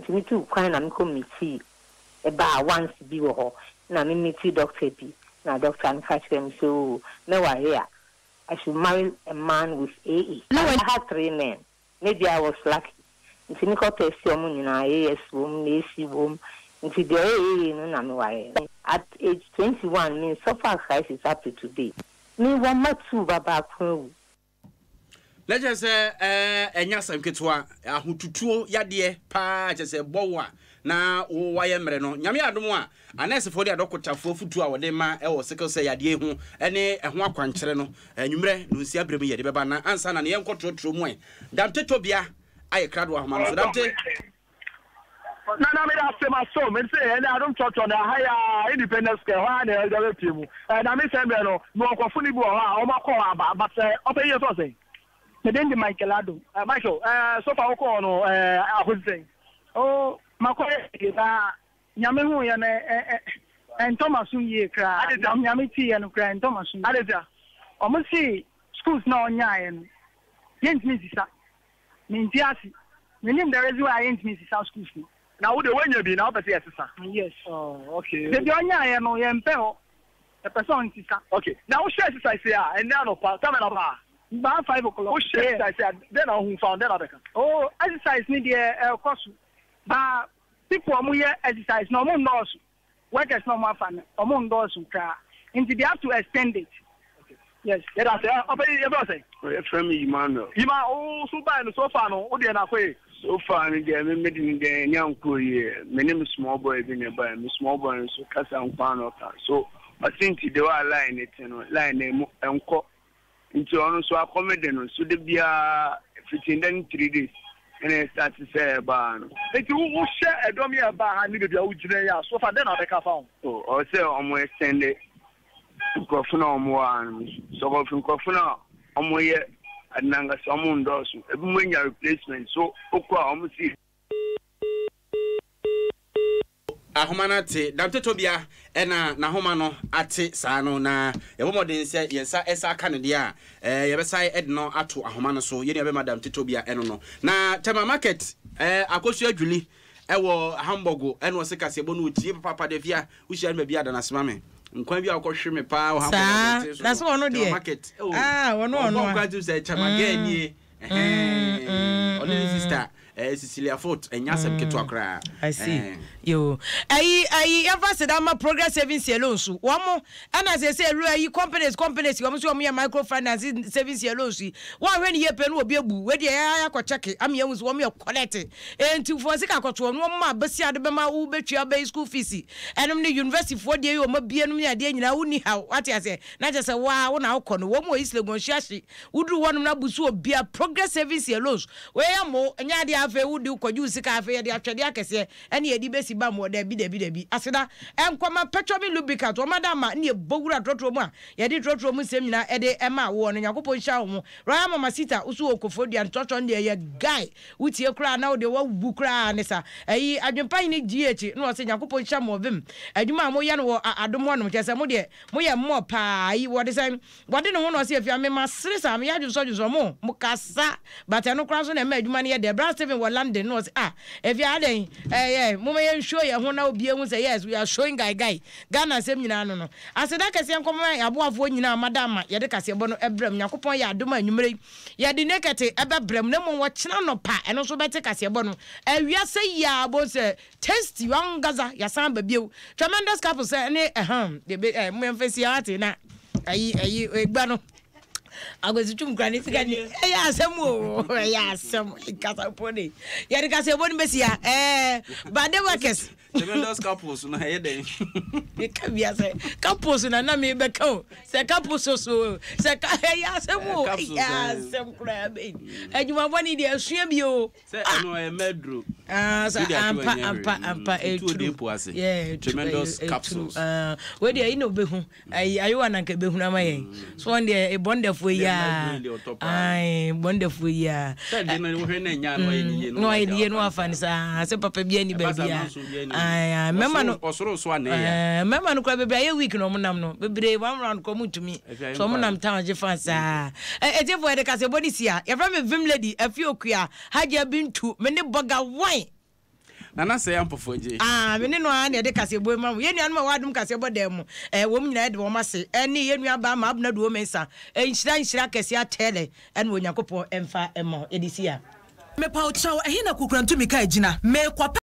nti metuu kwan na mekɔ meetii ɛbaa once bi wɔ hɔ na me meetii doctor bi na doctor no ka kyerɛɛ me sɛ oo mɛware a I should marry a man with AA I had three men maybe I was lucky nti mekɔ test ɔmo nyinaa AS wom na AC wom nti deɛ ɔyɛ AA no na mewaree no at age 21 me suffer crisis up to today me wɔ mma two ba baako awu. Na kyerɛ sɛ ɛnyɛ asɛm ketewa, ahotutuo yadeɛ paa kyerɛ sɛ ɛbɔ wo a na wo wayɛ mmerɛ no. Nyame adom a, anɛɛsefoɔ ne adɔkotafoɔ afutuo a wɔde ma wɔ sickle cell yadeɛ yi ho ne ɛho akwankyerɛ no, anwummerɛ nonsia berɛ mu yɛde bɛba. Na ansa na no yɛnkɔ torɔtorɔ mu ɛ. Damte Tobia ayɛ krado ahoma no so. Damte. Nana meda ase maso me se ɛnɛ adom trɔtrɔ no aha yi aa Independence Square hɔ aa na yɛde bɛpie mu ɛɛ na me sɛ mmerɛ no mewɔ nkurɔfo no bi wɔ hɔ a wɔn akɔ hɔ aba but sɛ ɔpɛ yie sɛ ɔsɛn. Me din de Michael Addo. Ɛɛ Michael ɛɛ so far wokɔ hɔ no ɛɛ akosi sɛn? Oh makɔ yɛ yie paa Nyame hu yɛ no ɛ ɛ ɛntɔ maso yie koraa Nyame ti yɛ no koraa ɛntɔ maso yie. Adɛn ntia? Wɔn se schools na ɔnyaeɛ no yɛntumi nsisa. Mente ase. Menim the reason why a yɛntumi nsesa schools no. Na wo deɛ woanya bi na wopɛ sɛ yɛsesa? Yes. Oh, okay. Baabi a ɔnyaeɛ no, yɛmpɛ hɔ. Yɛpɛ sɛ ɔnsesa. Okay. Na wohyɛ exercise yi a, ɛnnɛ anɔpa, time bɛn na wobaa? Mebaa 5 o'clock. Wohyɛ exercise yi a, dɛn na wohu fa ho? Dɛn na wobɛka? Oh, exercise no deɛ ɛrekɔ so. But people a wɔyɛ exercise no, wɔn nnɔɔso. Workers no a wɔafa no, wɔn nnɔɔso koraa. Nti they have to extend it. Yes. Yɛda ase. Ɔpɛ yi, yɛfrɛ wo sɛn? Yɛfrɛ me Emmanuel. Yima, wo so bae no, so far no, wo deɛ no akɔ yie? So far no deɛ, me mede no deɛ ɛnya nkɔɔ yie. Me ne me small boy bi na ɛbae. Me small boy no nso kasa nko ara na ɔka. So ɔse nti the way a line no te no, line no emu ɛnkɔ. Nti ɔno nso akɔme de no. So da biara fiti ndɛ no 3 days ɛna yɛ start sɛ ɛbaa no. Nti wo wohwɛ ɛdɔm yi a ɛbaa ha ne baabi a wogyina yi a, so far dɛn na wobɛka afa ho? Oh, ɔwɔ sɛ ɔmo extend nkurɔfo no a ɔmo wɔ ha no. Sɛ nkurɔfo no a ɔmo yɛ ade no ankasa ɔmo ndɔɔso. Ebinom anya replacement so okɔ a ɔmo si. Ahoma no ate. Damtotobea na n'ahoma no ate saa no, na yɛbɔ mmɔden sɛ yɛn nsa sa aka no deɛ a, yɛbɛsan de no ato ahoma no so. Yɛn nua bɛma Damtotobea ɛno no. Na Tema Market, Akosua Adwuli wɔ Hamburg ɛna ɔse kaseɛbɔ no ɔtie papaapa deɛ fia wohyia no baabi a da no ase ma me. Nkwan bi a wokɔhwe me paa wɔ Hamburg Saa, abɔnten so na no, sɛ ɔno Tema deɛ, Market, oh, ah, ɔno ɔbɔ ɔno a. nkwan tim sɛ Tema girl nie, ɛhɛn, ɔne ne sister Cecilia Fort, ɛnyɛ asɛm ketewa koraa. I see. Eh. Yo. Ayi ayi yɛmfa aseda ma Progress Savings and Loans. Wɔn mo ɛna sɛ sɛ ayi companies companies wɔn nso wɔn yɛ microfinance savings and loans yi. Wɔn ahwɛ ne yie pɛ no obi abu. Wei deɛ yɛ akɔ check ama yɛn hu sɛ wɔn yɛ correct. Enti fo sika akɔto wɔn wɔn ma bɛsi ade bɛma wo bɛtua bɛyi school fees. Ɛnom ne university foɔ deɛ yi wɔn abie nom ne adeɛ nyinaa wo ni ha wate aseɛ. Na kyerɛ sɛ waa wo na wokɔ no wɔn wɔ East Legon Shiashi. Woduru hɔnom na bu so obia Progress Savings and Loans. Wei yɛ mo, ɛnyɛ adeɛ a afei wode kɔgye wo sika afei yɛde atwɛdeɛ akɛseɛ ɛne yɛde bɛsi bam wɔ dabi dabi dabi. Aseda nkɔma Petromin Lubricant wɔn ada ama ne ɛbɔ wura trɔtrɔ mu a yɛde trɔtrɔ mu nsɛm nyinaa ɛde ɛma woɔ no. Nyankopɔn nhyira wo ho. Royal Mama Sita wo so wɔ Koforidua no trɔtrɔ no deɛ ɛyɛ guy wotie koraa na wodeɛ wawu koraa ne sa. Ɛyi Adwempa Hene GH na ɔse Nyankopɔn nhyira mo wɔ vim adwuma a moyɛ no wɔ adom hɔnom kyerɛ sɛ modeɛ moyɛ mmɔɔ paa yi wɔde sɛn Wɔde ne ho na ɔse afia me ma sere saa meyɛ adwonsɔ dwonsɔ mo mo kasa but ɛno koraa nso na ɛma adwuma no yɛ dɛ bra Stephen wɔ London na ɔse ah afia adɛn ɛɛ moma yɛn show yɛn ho na obi ehu sɛ yes we are showing guy guy Ghana nsɛm nyinaa no no aseda kɛseɛ nkɔma yɛn aboafoɔ nyinaa mada ama yɛde kaseɛbɔ no ɛbrɛ mu Nyankopɔn yɛ adom a anwumerɛ yi yɛde naked ɛbɛbrɛ mu na mmom wɔkyena nɔpa ɛno nso bɛte kaseɛbɔ no awia sɛ yiaa bohu sɛ Tasty wangaza yasan aba bio. Tremendous couple sɛ ne ɛhɛn de be ɛ mo yɛn si ate na ayi ayi egba no. Akwasi twum kura ne sika ni ɛyɛ asɛm o ɛyɛ asɛm kasa po ne yɛde kasa ebo ne besi ya ɛɛ bade workers. Tremendous couples no ɛyɛ dɛn. Meka bia sɛ couples na na me bɛka o sɛ couples so sɛ ɛyɛ asɛm o ɛyɛ asɛm koraa bɛyi adwuma bɔ ne deɛ asua bi o. Sɛ ɛno ɛyɛ mɛduro. Ah, sa ampa ampa ampa eturu. Yeah, tremendous capsules. Ah, we deɛ yi na obehu. Ayi ayowa na nka ebehunu ama yɛn. So wɔn deɛ ebɔndɛfoɔ yi a. Ayi bɔndɛfoɔ yi a. Sɛ deɛ no wohwɛ na nya no ayɛ ne yie no. No ayɛ ne yie no wafa ne saa sɛ papa bi ani baabi a. Ayi mɛma no. Ɔsoro so anɛ ya. Mɛma no kora bebree ayɛ week na wɔn nam no bebree one round kora wɔn ntumi. So wɔn nam town gye fan saa. Etiefo yɛde kasɛbɔ ne si a yɛfrɛ me Vim Lady Afi Okua. Hajia Bintu, me ne Bɔga Wine. Nana Sɛɛ Ampofo Adjei. Ah, me ne no ara na yɛde kaseɛbɔ yi ma mo. Yɛn nuanom a ɛwɔ Adom Kaseɛbɔ dan mu, eh, wɔn nyinaa yɛde wɔn ase. Ɛne yɛn nua baa Maabena Duo Mensah. Eh, nhyira nhyira kɛseɛ atɛɛlɛ ɛna Onyankopɔn mfa mma wo. Yɛde si ha. Mepaw kyɛw, ɛhe na Kokorantumika gyina? Merekɔpɛ.